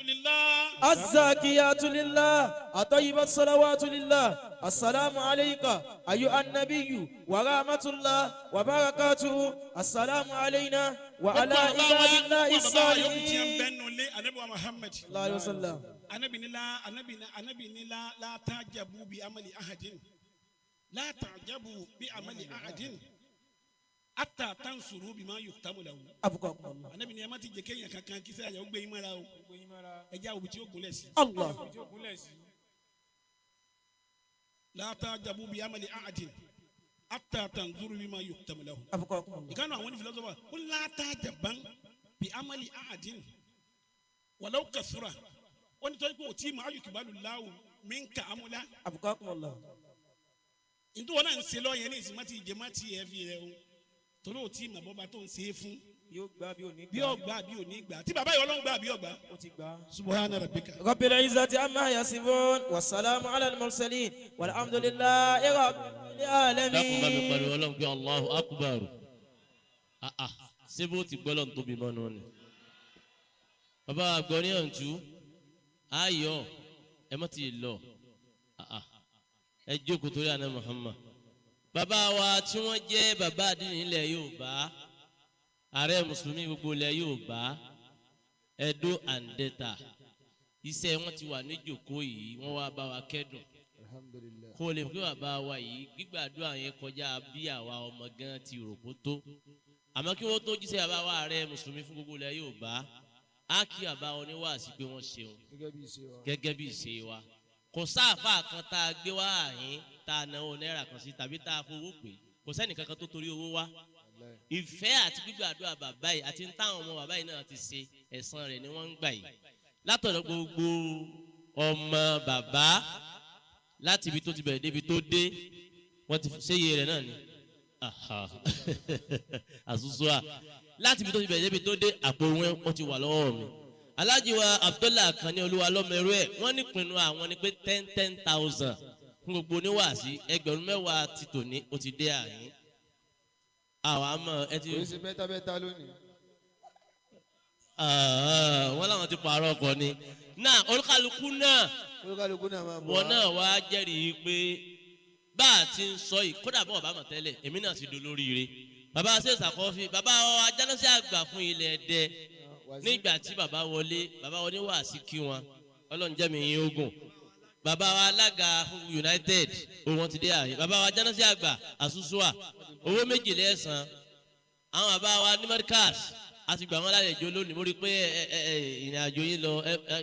لله. الزاكيات لله الطيبات الصلوات لله السلام عليك أيها النبي ورحمة الله وبركاته السلام علينا وعلى عباد الله الصالحين. Anabi wa Muhammad. صلى الله عليه وسلم. Anabi ni la anabi ni anabi ni la la ta'jabu bi amali ahadin la ta'jabu bi amali ahadin hatta tansuru bima yuktamu lahu. أبقاكم الله. Anabi ni ẹ má ti jẹ́ kéèyàn kankan kí sẹ́yà ó gbé yín mọ́ra o ẹ jẹ́ àwọn ibi tí ó gúnlẹ̀ sí. Allah. La ta'jabu bi amali ahadin hatta tanzuru bima yuktamu lahu. أبقاكم الله. Ìkànnì àwọn onífìlọ́sọ̀fà ó la ta'jaban bi amali ahadin walau kasura ó ní tọ́jú pé òtí ma ayukibalu lahu minka amúlá. أبقاكم الله. Ntí wọn náà ń ṣe lọ́yẹ̀ ní ìsìn má ti jẹ má ti ẹ̀ fi rẹ o torí òtí mà bọ́ba tó ń ṣe é fún Yóò gbà bí ò ní bí ọgbà bí ò ní gbà tí bàbá yìí ọlọ́run gbà bí ọgbà. ó ti gbà. Subhana rabbika. رب العزة عما يصفون والسلام على المرسلين والحمد لله رب Dákun bá mi العالمين. pariwo Ọlọ́run pé Allahu Akbar. Ah ah, ṣé bó ti gbọ́ lọ́n tóbi mọ́nu ni? Bàbá àgbọ̀ ní ọ̀ǹtú, ayọ̀ ẹ má ti lọ. Ah ah, ẹ jókòó torí àná Muhammad. Bàbá wa tí wọ́n jẹ́ bàbá àdínní ilẹ̀ Yorùbá, ààrẹ Mùsùlùmí gbogbo ilẹ̀ Yorùbá, Edo and Delta. Iṣẹ́ wọn ti wà ní ìjókòó yìí, wọ́n wá bá wa kẹ́dùn. Kó lè fi bàbá wa yìí gbígbàdúrà yẹn kọjá bí àwa ọmọ gan ti rò kó tó. Àmọ́ kí wọ́n tó jíṣẹ́ bàbá wa ààrẹ Mùsùlùmí fún gbogbo ilẹ̀ Yorùbá, á kí bàbá oníwàásí pé wọ́n ṣeun gẹ́gẹ́ bí ìṣe wa. Kò sáàfà kan tá a gbé wá àyín tá a náwó náírà kan sí tàbí tá a fowó pè kò sẹ́nì kankan tó torí owó wá. Ìfẹ́ àti gbígbàdúrà bàbá yìí àti táwọn ọmọ bàbá yìí náà ti ṣe ẹ̀san rẹ̀ ni wọ́n ń gbà yìí. Látọ̀dọ̀ gbogbo ọmọ bàbá láti ibi tó ti bẹ̀rẹ̀ débi tó dé wọ́n ti ṣe iye rẹ̀ náà ni. Àṣùṣù à láti ibi tó ti bẹ̀rẹ̀ débi tó dé àpò wọn ti wà lọ́wọ́ mi. Alhaji wa Abdullah Akànní Olúwa lọ́mọ ẹrú ẹ̀ wọ́n nípinnu àwọn ni pé 10,000 fún gbogbo oníwàásí 10,000 ti tòní ó ti dé àyín. Àwọn àmọ́ ẹ ti. Kò í ṣe bẹ́tà bẹ́tà lónìí. Wọ́n láwọn ti pààrọ̀ ọkọ̀ ni. Náà olúkálukú náà Olúkálukú náà máa bọ̀ wọn wá. Náà wá jẹ́rìí pé bá a ti ń sọ yìí, kódà bọ́ọ̀ bá mọ̀ tẹ́lẹ̀, èmi náà ti dolóríire. Bàbá ṣe ṣàkọ́fì, bàbá wa jánásí àgbà fún ilẹ̀ Ẹdẹ. Nígbà tí bàbá wọlé, bàbá wọlé wà sí kí wọn, Ọlọ́run jẹ́ mi yín ogun. Bàbá wa alága fún United, òun ti dé àyè. Bàbá wa jánásí àgbà àsúsúà, owó méjì lẹ́sàn. Àwọn bàbá wa ní Markaz, a ti gbà wọn lálejò lónìí. Mo rí i pé ẹ ẹ ẹ ìrìn àjò yín lọ ẹ ẹ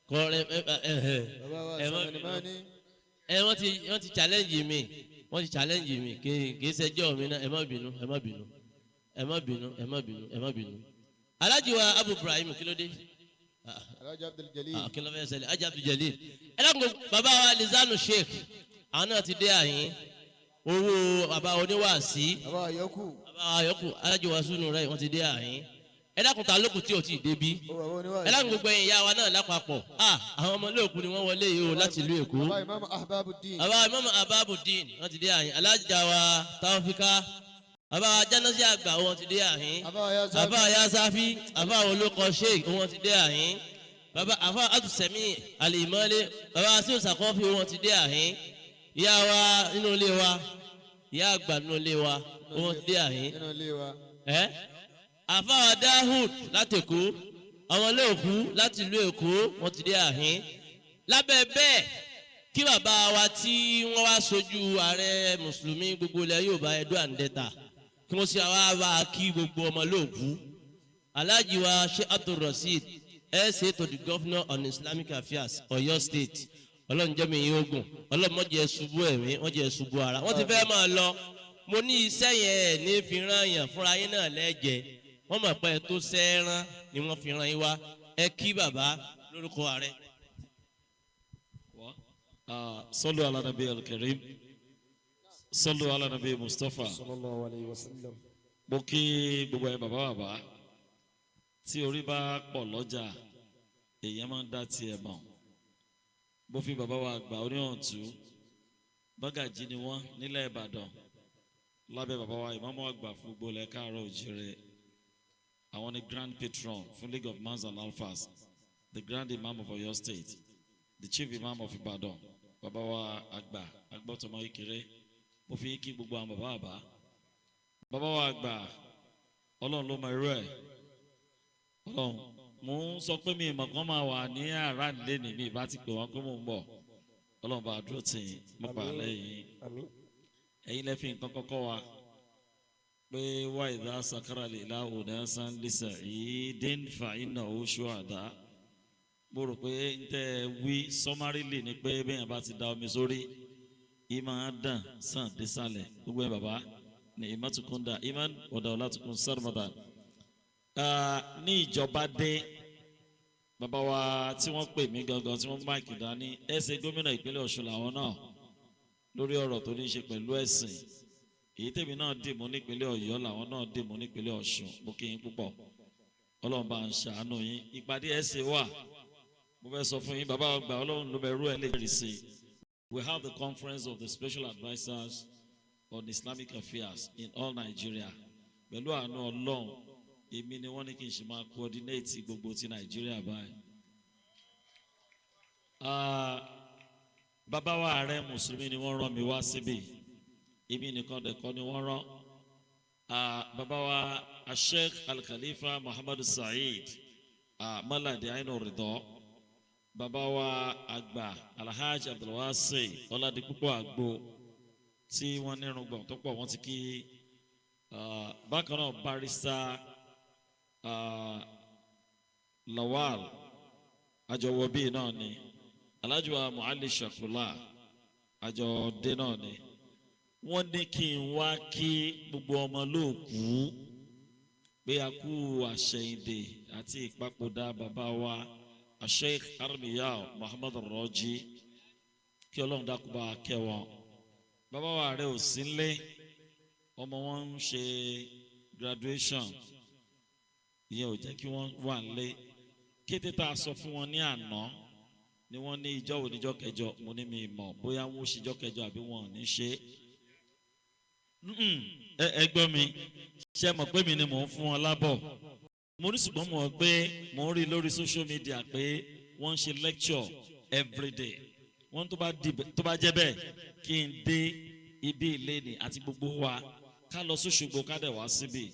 kọ ẹ ẹ ẹ ẹ Bàbá wa ẹ mọ Sàmánìmánì. Ẹ wọ́n ti challenge mi, wọ́n ti challenge mi. Kì í ṣẹjọ́ mi náà. Ẹ má bínú, ẹ má bínú, ẹ má bínú, ẹ má bínú, ẹ má bínú. Alhaji wa Abu Ibrahim, kí ló dé? Alhaji Abdul Jalil. Ah, kí ló fẹ́ ṣẹlẹ̀? Alhaji Abdul Jalil, ẹ dákun. Bàbá wa Lizanu Sheikh, àwọn náà ti dé àyín. Owó bàbá oníwàásí. Bàbá Yọkù. Bàbá wa yọkù, Alhaji wa sunu rẹ, wọ́n ti dé àyín. Ẹ dákun, ta lókun tí o ti débi? Ó bàbá oníwàásí. Ẹ dákun, gbogbo ẹ̀yin ìyá wa náà lápapọ̀. Ah, àwọn ọmọ olóòkú ni wọ́n wọlé yìí o láti ìlú Èkó. Bàbá Imam Ahbabudeen. Bàbá Imam Ababudeen, wọ́n ti dé àyín. Alájà wa Taofika, bàbá jánásí àgbà, wọ́n ti dé àyín. Bàbá Yasafi. Bàbá Yasafi, bàbá olókọ Sheikh, wọ́n ti dé àyín. Bàbá àfa Atusẹ̀mí Alimọ́lé, bàbá Asiru Sakọ́fì, wọ́n ti dé àyín. Ìyá wa nínú ilé wa, ìyá àgbà nínú ilé wa, wọ́n ti dé àyín. Nínú ilé wa. Ẹ àfáà Dahud láti Èkó, àwọn olóòkú láti ìlú Èkó, wọ́n ti dé àhín. Lábẹ́ bẹ́ẹ̀, kí bàbá wa tí wọ́n wá sojú ààrẹ mùsùlùmí gbogbo ilẹ̀ Yorùbá, Ẹdó àǹdẹ́ta, kí wọ́n sì wá bá a kí gbogbo ọmọ olóòkú. Alhaji wa Sheikh Abdulrasheed, SA to the Governor on Islamic Affairs, Ọ̀yọ́ State, Ọlọ́run jẹ́ mi yín ogun. Ọlọ́run mọ̀jẹ̀ ṣubú ẹ̀mí, wọ́n jẹ́ ṣubú ara. Wọ́n ti fẹ́ máa lọ. Mo ní iṣẹ́ yẹn ní fi rán yàn fúnra yín náà lẹ́jẹ̀. Wọ́n mọ̀ pé tó sẹ́ẹ̀rán ni wọ́n fi rán yín wá. Ẹ kí bàbá lórúkọ ààrẹ. صلوا على نبي الكريم، صلوا على نبي مصطفى. Sallallahu alayhi wa sallam. Mo kí gbogbo ẹ bàbá bàbá. Tí orí bá pọ̀ lọ́jà, èèyàn máa ń dá tiẹ̀ mọ̀. Mo fi bàbá wa àgbà oníhàntú, bọ́gàjì ni wọ́n nílẹ̀ Ìbàdàn lábẹ́ bàbá wa ìmáàmù àgbà fún gbogbo ilẹ̀ káàárọ̀ òjìrè. Àwọn ni grand patron fún League of Mans and Alphas, the grand imam of Oyo State, the chief imam of Ibadan, bàbá wa àgbà agbọ́tọmọ kékeré. Mo fi kí gbogbo àwọn bàbá bàbá, bàbá wa àgbà. Ọlọ́run ló mọ irú ẹ̀. Ọlọ́run, mò ń sọ pé mi ìmọ̀ kan máa wà ní àrà nílé ní mi ìbá ti pè wọ́n pé mò ń bọ̀. Ọlọ́run bá dúró tì yín, mo pa àlẹ́ yìí. Àmín. Ẹ̀yin lẹ́ fi nǹkan kọ́kọ́ wa pé wá ìdá sakara lè la òdà san lisa yìí dín fa iná oṣù àdá. Mo rò pé n tẹ́ wí sọmárìlì ni pé bẹ́ẹ̀ bá ti da omi sórí, ìmọ̀ á dàn sàn désàlẹ̀. Gbogbo ẹ̀ bàbá ní ìmọ̀tukùn dà ìmọ̀ ọ̀dà ọ̀làtukùn sàrmọ̀dà ní ìjọba dé. Bàbá wa tí wọ́n pè mí gangan, tí wọ́n máìkì dání, ẹsẹ̀ gómìnà ìpínlẹ̀ Ọ̀ṣun làwọn náà lórí ọ̀rọ̀ tó ní í ṣe pẹ̀lú ẹ̀sìn. Èyí tèmi náà dì mú nípínlẹ̀ Ọ̀yọ́ làwọn náà dì mú nípínlẹ̀ Ọ̀ṣun. Mo kí yín púpọ̀. Ọlọ́run bá ń ṣàánú yín. Ìpàdé ẹ̀sìn wà, mo fẹ́ sọ fún yín. Bàbá ọgbà, Ọlọ́run ló bẹ rú ẹ̀ lè rí sí i. We have the conference of the special advisers on Islamic affairs in all Nigeria. Pẹ̀lú àánú Ọlọ́run, èmi ni wọ́n ní kí n ṣe máa coordinate gbogbo ti Nàìjíríà báyìí. Ah, bàbá wa ààrẹ mùsùlùmí ni wọ́n rán mi wá síbí. Èmi nìkan dẹ̀kọ́ ni wọ́n rán. Ah, bàbá wa Sheikh Al-Khalifa Muhammadu Saheed, ah, Malade Ainu Ridọ, bàbá wa àgbà Alhaji Abdulwasi Ọládipúpọ̀ Àgbo tí wọ́n ní irùngbọ̀n tó pọ̀, wọ́n ti kí. Ah, bákan náà Barrister, ah, Lawal àjọwọ bíi náà ni Alhaji wa Muhalli Shakula àjọ dé náà ni. Wọ́n ní kí n wá kí gbogbo ọmọ lóòkú pé a kú àṣẹyìndè àti ìpapòdà bàbá wa Sheikh Armiyau Muhammad Rọjí. Kí Ọlọ́run dákú bá a kẹ́ wọn. Bàbá wa rẹ ò sí nílé, ọmọ wọn ń ṣe graduation, ìyẹn ò jẹ́ kí wọ́n wà nílé. Kété tá a sọ fún wọn ní àná ni wọ́n ní ìjọ wo níjọ́ kẹjọ. Mo ní mi mọ̀ bóyá wọ́n ó ṣèjọ́ kẹjọ àbí wọn ò ní ṣe é. Ẹ gbọ́ mi, ṣe mọ̀ pé mi ni mò ń fún wọn lábọ̀. Mo ní ṣùgbọ́n mo mọ̀ pé mò ń rí lórí social media pé Wọ́n ń ṣe lecture every day. Wọ́n tó bá di tó bá jẹ́ bẹ́ẹ̀ kí n dé ibi ìléni àti gbogbo wa ká lọ sóṣogbo ká dẹ̀ wá síbi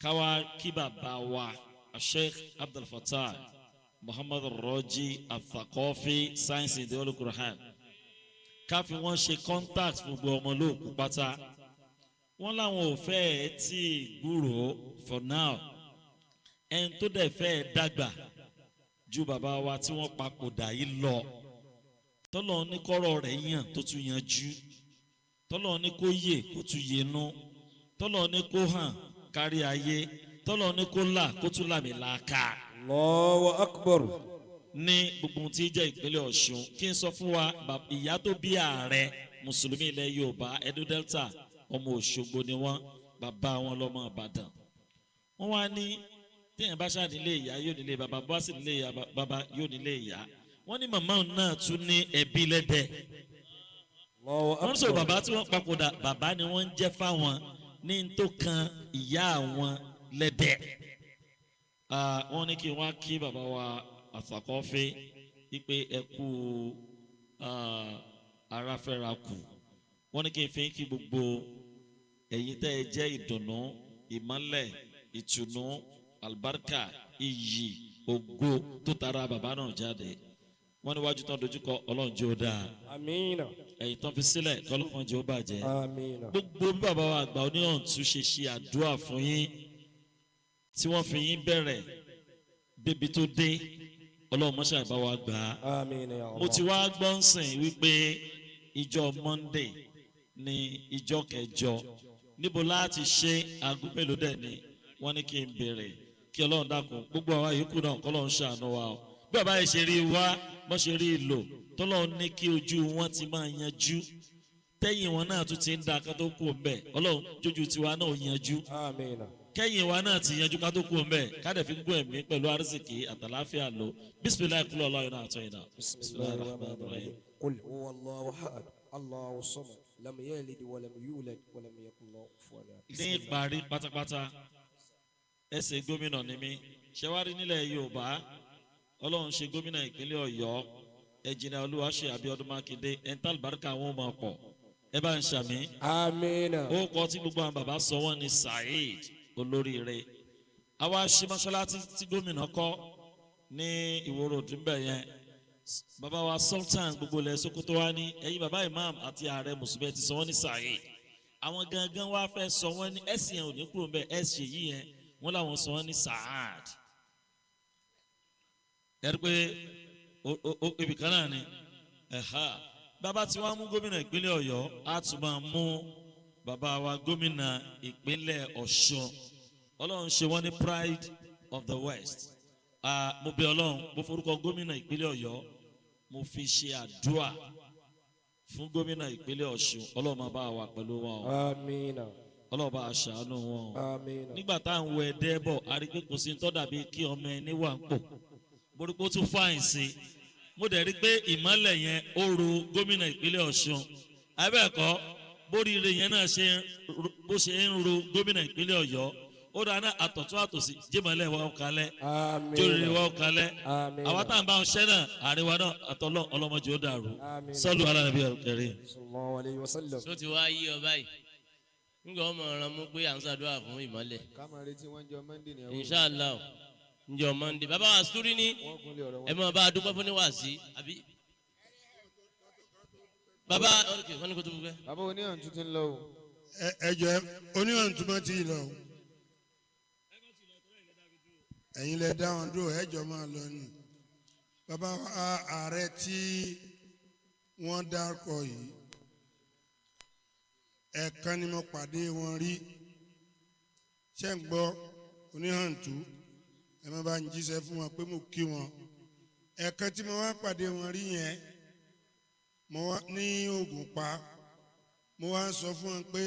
ká wá kí bàbá wa Sheikh Abdul Fattah Muhammad Raji Al-Thaqafi, Science in the Holy Quran, ká fi wọ́n ṣe contact fún gbogbo ọmọ olóòkú pátá. Wọ́n láwọn ò fẹ́ ẹ̀ tí ì gbúròó for now. Ẹni tó dẹ̀ fẹ́ ẹ̀ dàgbà ju bàbá wa tí wọ́n papòdà yìí lọ, tọ́lọ́ ní kọ́rọ̀ rẹ̀ yàn tó tún yanjú, tọ́lọ́ ní kó yè kó tún yẹnu, tọ́lọ́ ní kó hàn kárí ayé, tọ́lọ́ ní kó là kó tún làmì làákà. Allahu akbar. Ní gbogbo ohun tí jẹ́ ìpínlẹ̀ Ọ̀ṣun, kí n sọ fún wa, ìyá tó bí ààrẹ mùsùlùmí ilẹ̀ Yorùbá Edo Delta, ọmọ Òṣogbo ni wọ́n, bàbá wọn lọ́mọ Ìbàdàn. Wọ́n wá ní téèyàn bá ṣáà nílé ìyá yóò nílé bàbá, bá sì nílé ìyá bàbá yóò nílé ìyá. Wọ́n ní màmá òun náà tún ní ẹbí lẹ́dẹ̀. Wọ́n sọ bàbá tí wọ́n papòdà, bàbá ni wọ́n ń jẹ́ fáwọn ní n tó kan ìyá àwọn lẹ́dẹ̀. Wọ́n ní kí wọ́n á kí bàbá wa Àfàkọ́fẹ́ wípé ẹ kú ara fẹ́ra kù. Wọ́n ní kí n fi kí gbogbo ẹ̀yin tẹ́ ẹ jẹ́ ìdùnnú, ìmọ́lẹ̀, ìtùnú, àlùbáríkà, iyì, ògo tó tara bàbá náà jáde. Wọ́n níwájú tán dojúkọ, Ọlọ́run jẹ́ ó dáa. Amiina. Ẹ̀yìn tán fi sílẹ̀, kọ́lọ́run jẹ́ ó bàjẹ́. Amiina. Gbogbo bí bàbá wa àgbà oníhàntú ṣe ṣe àdúrà fún yín tí wọ́n fi yín bẹ̀rẹ̀ débi tó dé, Ọlọ́run mọ́ṣáà bá wa gbà á. Amiina ya Allah. Mo ti wá gbọ́ ń sìn wípé ìjọ Monday ní ìjọ kẹjọ, níbo láti ṣe, aago mélòó dẹ̀ ni wọ́n ní kí n béèrè. Kí Ọlọ́run dákun gbogbo àwa yòókù náà, kọ́lọ́run ṣàánú wa o. Bí bàbá yìí ṣe rí wa, bọ́ ṣe rí lò, tọ́lọ́run ní kí ojú wọn ti máa yanjú, tẹ́yìn wọn náà tún ti ń da ká tó kú mbẹ́. Ọlọ́run jójú tiwa náà ò yanjú. Amiina. Kẹ́yìn wa náà ti yanjú ká tó kú mbẹ́, ká dẹ̀ fi gún ẹ̀mí pẹ̀lú arísìkí àtàláfíà lò. Bisimilayi kúlọ̀ Ọlọ́run náà àtọ́yìn náà. Bisimilahi rahman rahim. Qul huwa Allahu ahad, Allahu samad, lam yalid wa lam yulad wa lam yakun lahu kufuwan ahad. Ní ìparí pátápátá, ẹsẹ̀ gómìnà ni mí ṣẹwárí nílẹ̀ Yorùbá. Ọlọ́run ṣe gómìnà ìpínlẹ̀ Ọ̀yọ́, ẹ̀jìnà Olúwaṣe Abíọ́dún Mákindé, ẹ̀ńtàl barika àwọn ọmọ ọ̀pọ̀, ẹ bá ń ṣàmì. Amiina. Ó kọ tí gbogbo àwọn bàbá sọ wọ́n ní Saheed olóríire. Àwa ṣe mọ́ṣáláṣí tí gómìnà kọ́ ní ìwòrò òdùnbẹ̀ yẹn. Bàbá wa Sultan gbogbo ilẹ̀ Sokoto wa ní ẹ̀yin bàbá imam àti ààrẹ mùsùlùmí ti sọ wọ́n ní Saheed. Àwọn gangan wa fẹ́ sọ wọ́n ní ẹ̀sìn yẹn ò ní kúrò ńbẹ̀, ẹ̀sìn yìí yẹn wọ́n làwọn sọ wọ́n ní Saad. Ẹ̀rí pé ibì kan náà ni ẹ̀ha bàbá tí wọ́n mú gómìnà ìpínlẹ̀ Ọ̀yọ́, á tún máa mú bàbá wa gómìnà ìpínlẹ̀ Ọ̀ṣun. Ọlọ́run ṣe wọ́n ní pride of the West. Mo bẹ̀ Ọlọ́run, mo forúkọ gómìnà ìpínlẹ̀ Ọ̀yọ́, mo fi ṣe àdúrà fún gómìnà ìpínlẹ̀ Ọ̀ṣun. Ọlọ́run máa bá wa pẹ̀lú wọn o. Amiina. Ọlọ́run bá a ṣàánú wọn o. Amiina. Nígbà tá à ń wọ ẹdẹ bọ̀, a rí i pé kò sí ní tó dàbí kí ọmọ ẹni wà ń pò. Mo rí pé ó tún fáìn sí i. Mo dẹ̀ rí i pé ìmọ́lẹ̀ yẹn ó ro gómìnà ìpínlẹ̀ Ọ̀ṣun. Abẹ́ẹ̀kọ́ bóríire yẹn náà ṣe bó ṣe ń ro gómìnà ìpínlẹ̀ Ọ̀yọ́, ó dáná àtọ̀tún àtòsí jẹ́mọ̀lẹ́ wa ó kalẹ̀. Amiina. Jóríire wa ó kalẹ̀. Amiina. Àwa tá à ń bá wọn ṣẹ́ náà, àárín wa náà àtọ́lọ́ ọlọ́mọdé ó dàrú. Amiina. Sọ́lù alánàbí ọ̀kẹ́rẹ́. Sallallahu alayhi wa sallam. Tó ti wá yí ọ báyìí ńgbà ọmọ ọ̀ràn mú pé à ń ṣàdúrà fún ìmọ́lẹ̀. Ká máa retí wọ́n jọ Monday ní ẹ̀wọ̀n. Inshallah ǹjọ́ Monday bàbá wa sùúrù ní Wọ́n gúnlẹ̀ ọ̀rọ̀ ẹ wọn. máa bá a dúpẹ́ fún níwàásí àbí bàbá ok wọ́n ní kó tó dúpẹ́. Bàbá oníhàn tún ti ń lọ o. Ẹ jọ, oníhàn túmọ̀ tí ì lọ o. Ẹ̀yin lẹ dá wọn dúró, ẹ jọ máa lọ ni. Bàbá wa ààrẹ tí wọ́n dárúkọ yìí, ẹ̀ẹ̀kan ni mo pàdé wọn rí. Ṣé ń gbọ́, oníhàntú, ẹ má bá ń jíṣẹ́ fún wọn pé mo kí wọn. Ẹ̀ẹ̀kan tí mo wá pàdé wọn rí yẹn, mo wá ní Ògùnpa, mo wá sọ fún wọn pé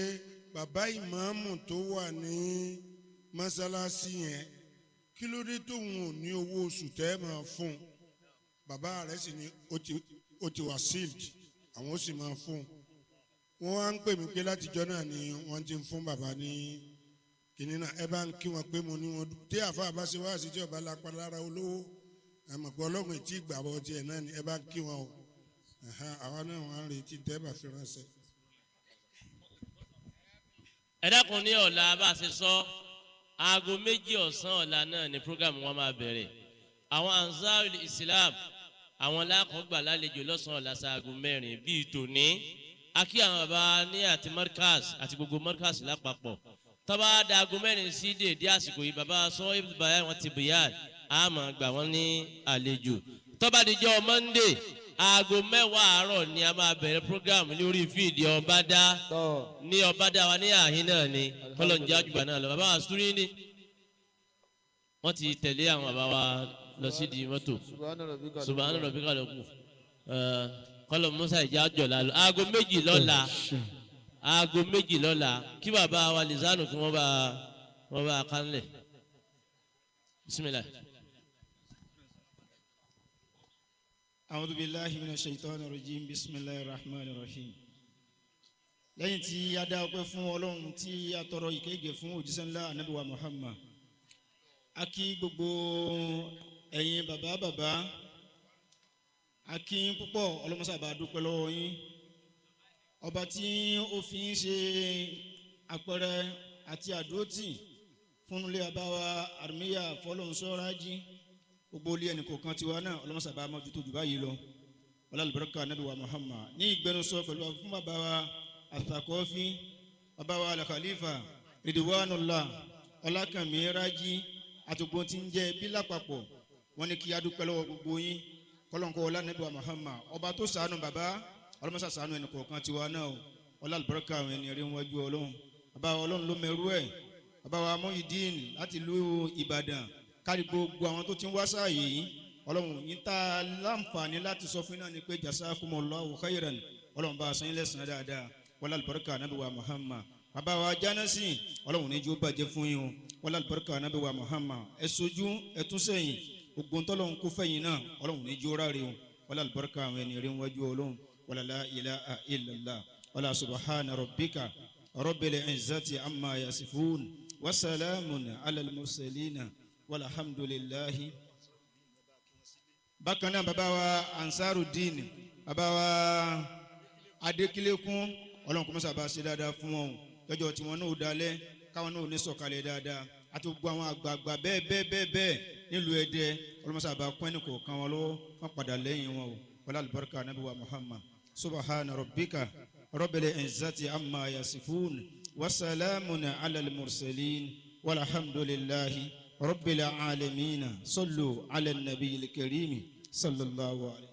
bàbá ìmáàmù tó wà ní mọ́sálásí yẹn, kí ló dé tóun ò ní owó oṣù tẹ́ ẹ máa fún un? Bàbá rẹ̀ sì ní ó ti wà sealed, àwọn ó sì máa fún un. Wọ́n wá ń pè mí pé látijọ́ náà ni wọ́n ti ń fún bàbá ní kìnìún náà. Ẹ bá ń kí wọn pé mo ní wọn tí àfa àbá ṣe wá sí tí ọba lápá lára olówó, Ẹ mọ̀ pé ọlọ́run ètí ìgbàgbọ́ tiẹ̀ náà ni ẹ bá ń kí wọn o. Àwa náà wọn á retí tẹ́ bá fi ránṣẹ́. Ẹ dákun, ní ọ̀la bá a ṣe sọ, aago 2 ọ̀sán ọ̀la náà ni program wọn máa bẹ̀rẹ̀. Àwọn Ansarul Islam, àwọn lákọ̀ọ́gbà lálejò lọ́sàn-án ọ̀la sáago 4 bíi tòní. Akí àwọn bàbá ní àti Markaz àti gbogbo Markaz lápapọ̀. Tọ́ba da aago 4 sí dèédé àsìkò yìí, bàbá sọ ibùbáyà wọn ti bìyà àmọ́ gbà wọ́n ní àlejò. Tọ́ba dijọ́ Monday, aago 10 àárọ̀ ni a máa bẹ̀rẹ̀ program lórí field Ọbadá, ní Ọbadá wa ní àhín náà ni. Kọ́lọ́njẹ́ àjùbà náà lọ. Bàbá wa sùúrù ní wọ́n ti tẹ̀lé àwọn bàbá wa lọ sí di mọ́tò. Subahana rabbika ló kù. Kọ́lọ̀ musa ìjà jọ̀la lọ aago 2 lọ́la, aago 2 lọ́la, kí bàbá wa lizanu kí wọ́n bá kánlẹ̀. Bisimilah. أعوذ بالله من الشيطان الرجيم، بسم الله الرحمن الرحيم. Lẹ́yìn tí a dá ọpẹ́ fún Ọlọ́run, tí a tọrọ ìkẹ́gẹ́ fún òjíṣẹ́ ńlá Ànábì wa Muhammad, a kí gbogbo ẹ̀yin bàbá bàbá, a kí yín púpọ̀. Ọlọ́mọṣàbà dúpẹ́ lọ́wọ́ yín, ọba tí ó fi ń ṣe àpẹẹrẹ àti àdúrótì fún ilé bàbá wa Àrùmíyà Fọlọ́runṣọ́. Gbogbo ilé ẹnì kọ̀ọ̀kan tiwa náà, ọlọ́mọṣàbà mójútó jù báyìí lọ. Wọlé alibarika Anabi wa Muhammad. Ní ìgbẹnusọ pẹ̀lú fún bàbá wa Àtàkọ́fí, bàbá wa Al-Khalifa Ridwanullah Ọlákànmí Rájí àti gbogbo tí ń jẹ́ bí lápapọ̀, wọ́n ní kí a dúpẹ́ lọ́wọ́ gbogbo yín. Kọ́lọ́nkọ́ wọlé Anabi wa Muhammad, ọba tó ṣàánú bàbá, ọlọ́mọṣà ṣàánú ẹnì kọ̀ọ̀kan tiwa náà o. Wọlé alibarika àwọn ẹni rí wájú Ọlọ́run. Bàbá wa, Ọlọ́run ló mẹ́rú ẹ̀, bàbá wa Muyideen láti ìlú Ìbàdàn, kárí gbogbo àwọn tó ti ń wá sáàyè yìí. Ọlọ́run yín tá a láǹfààní láti sọ fún náà ni pé jazakumullahu khairan. Ọlọ́run bá a san yín lẹ́san dáadáa. Wọlé alibarika Anabi wa Muhammad. Bàbá wa jánásì, Ọlọ́run ní jó bàjẹ́ fún yín o. Wọlé alibarika Anabi wa Muhammad. Ẹ sojú ẹ tún sẹ́yìn, gbogbo ntọ́lọ́run kó fẹ́yìn náà, Ọlọ́run ní jó ráre o. Wọlé alibarika àwọn ẹni rí wájú Ọlọ́run. Wala la ilaha illallah, wala subhana rabbika rabbil izzati amma yasifun, wasalamun ala al-mursalina, walhamdulillahi. Bákan náà, bàbá wa Ansarudeen, bàbá wa Adékílékún, Ọlọ́run kò mọ́sàbá ṣe dáadáa fún wọn o. Lọ́jọ́ tí wọn náà dalẹ̀, káwọn náà ní sọ̀kalẹ̀ dáadáa, àti gbogbo àwọn àgbààgbà bẹ́ẹ̀ bẹ́ẹ̀ bẹ́ẹ̀ bẹ́ẹ̀ nílùú Ẹdẹ, ọlọ́mọsàbá kún ẹnì kọ̀ọ̀kan wọn lọ́wọ́, wọn padà lẹ́yìn wọn o. Wọlé alibarika Anabi wa Muhammad. Subhana rabbika rabbil izzati amma yasifun, wasalamun ala al-mursalin, walhamdulillahi rabbil alamin. Sallu ala nabiyil karim sallallahu alayhi.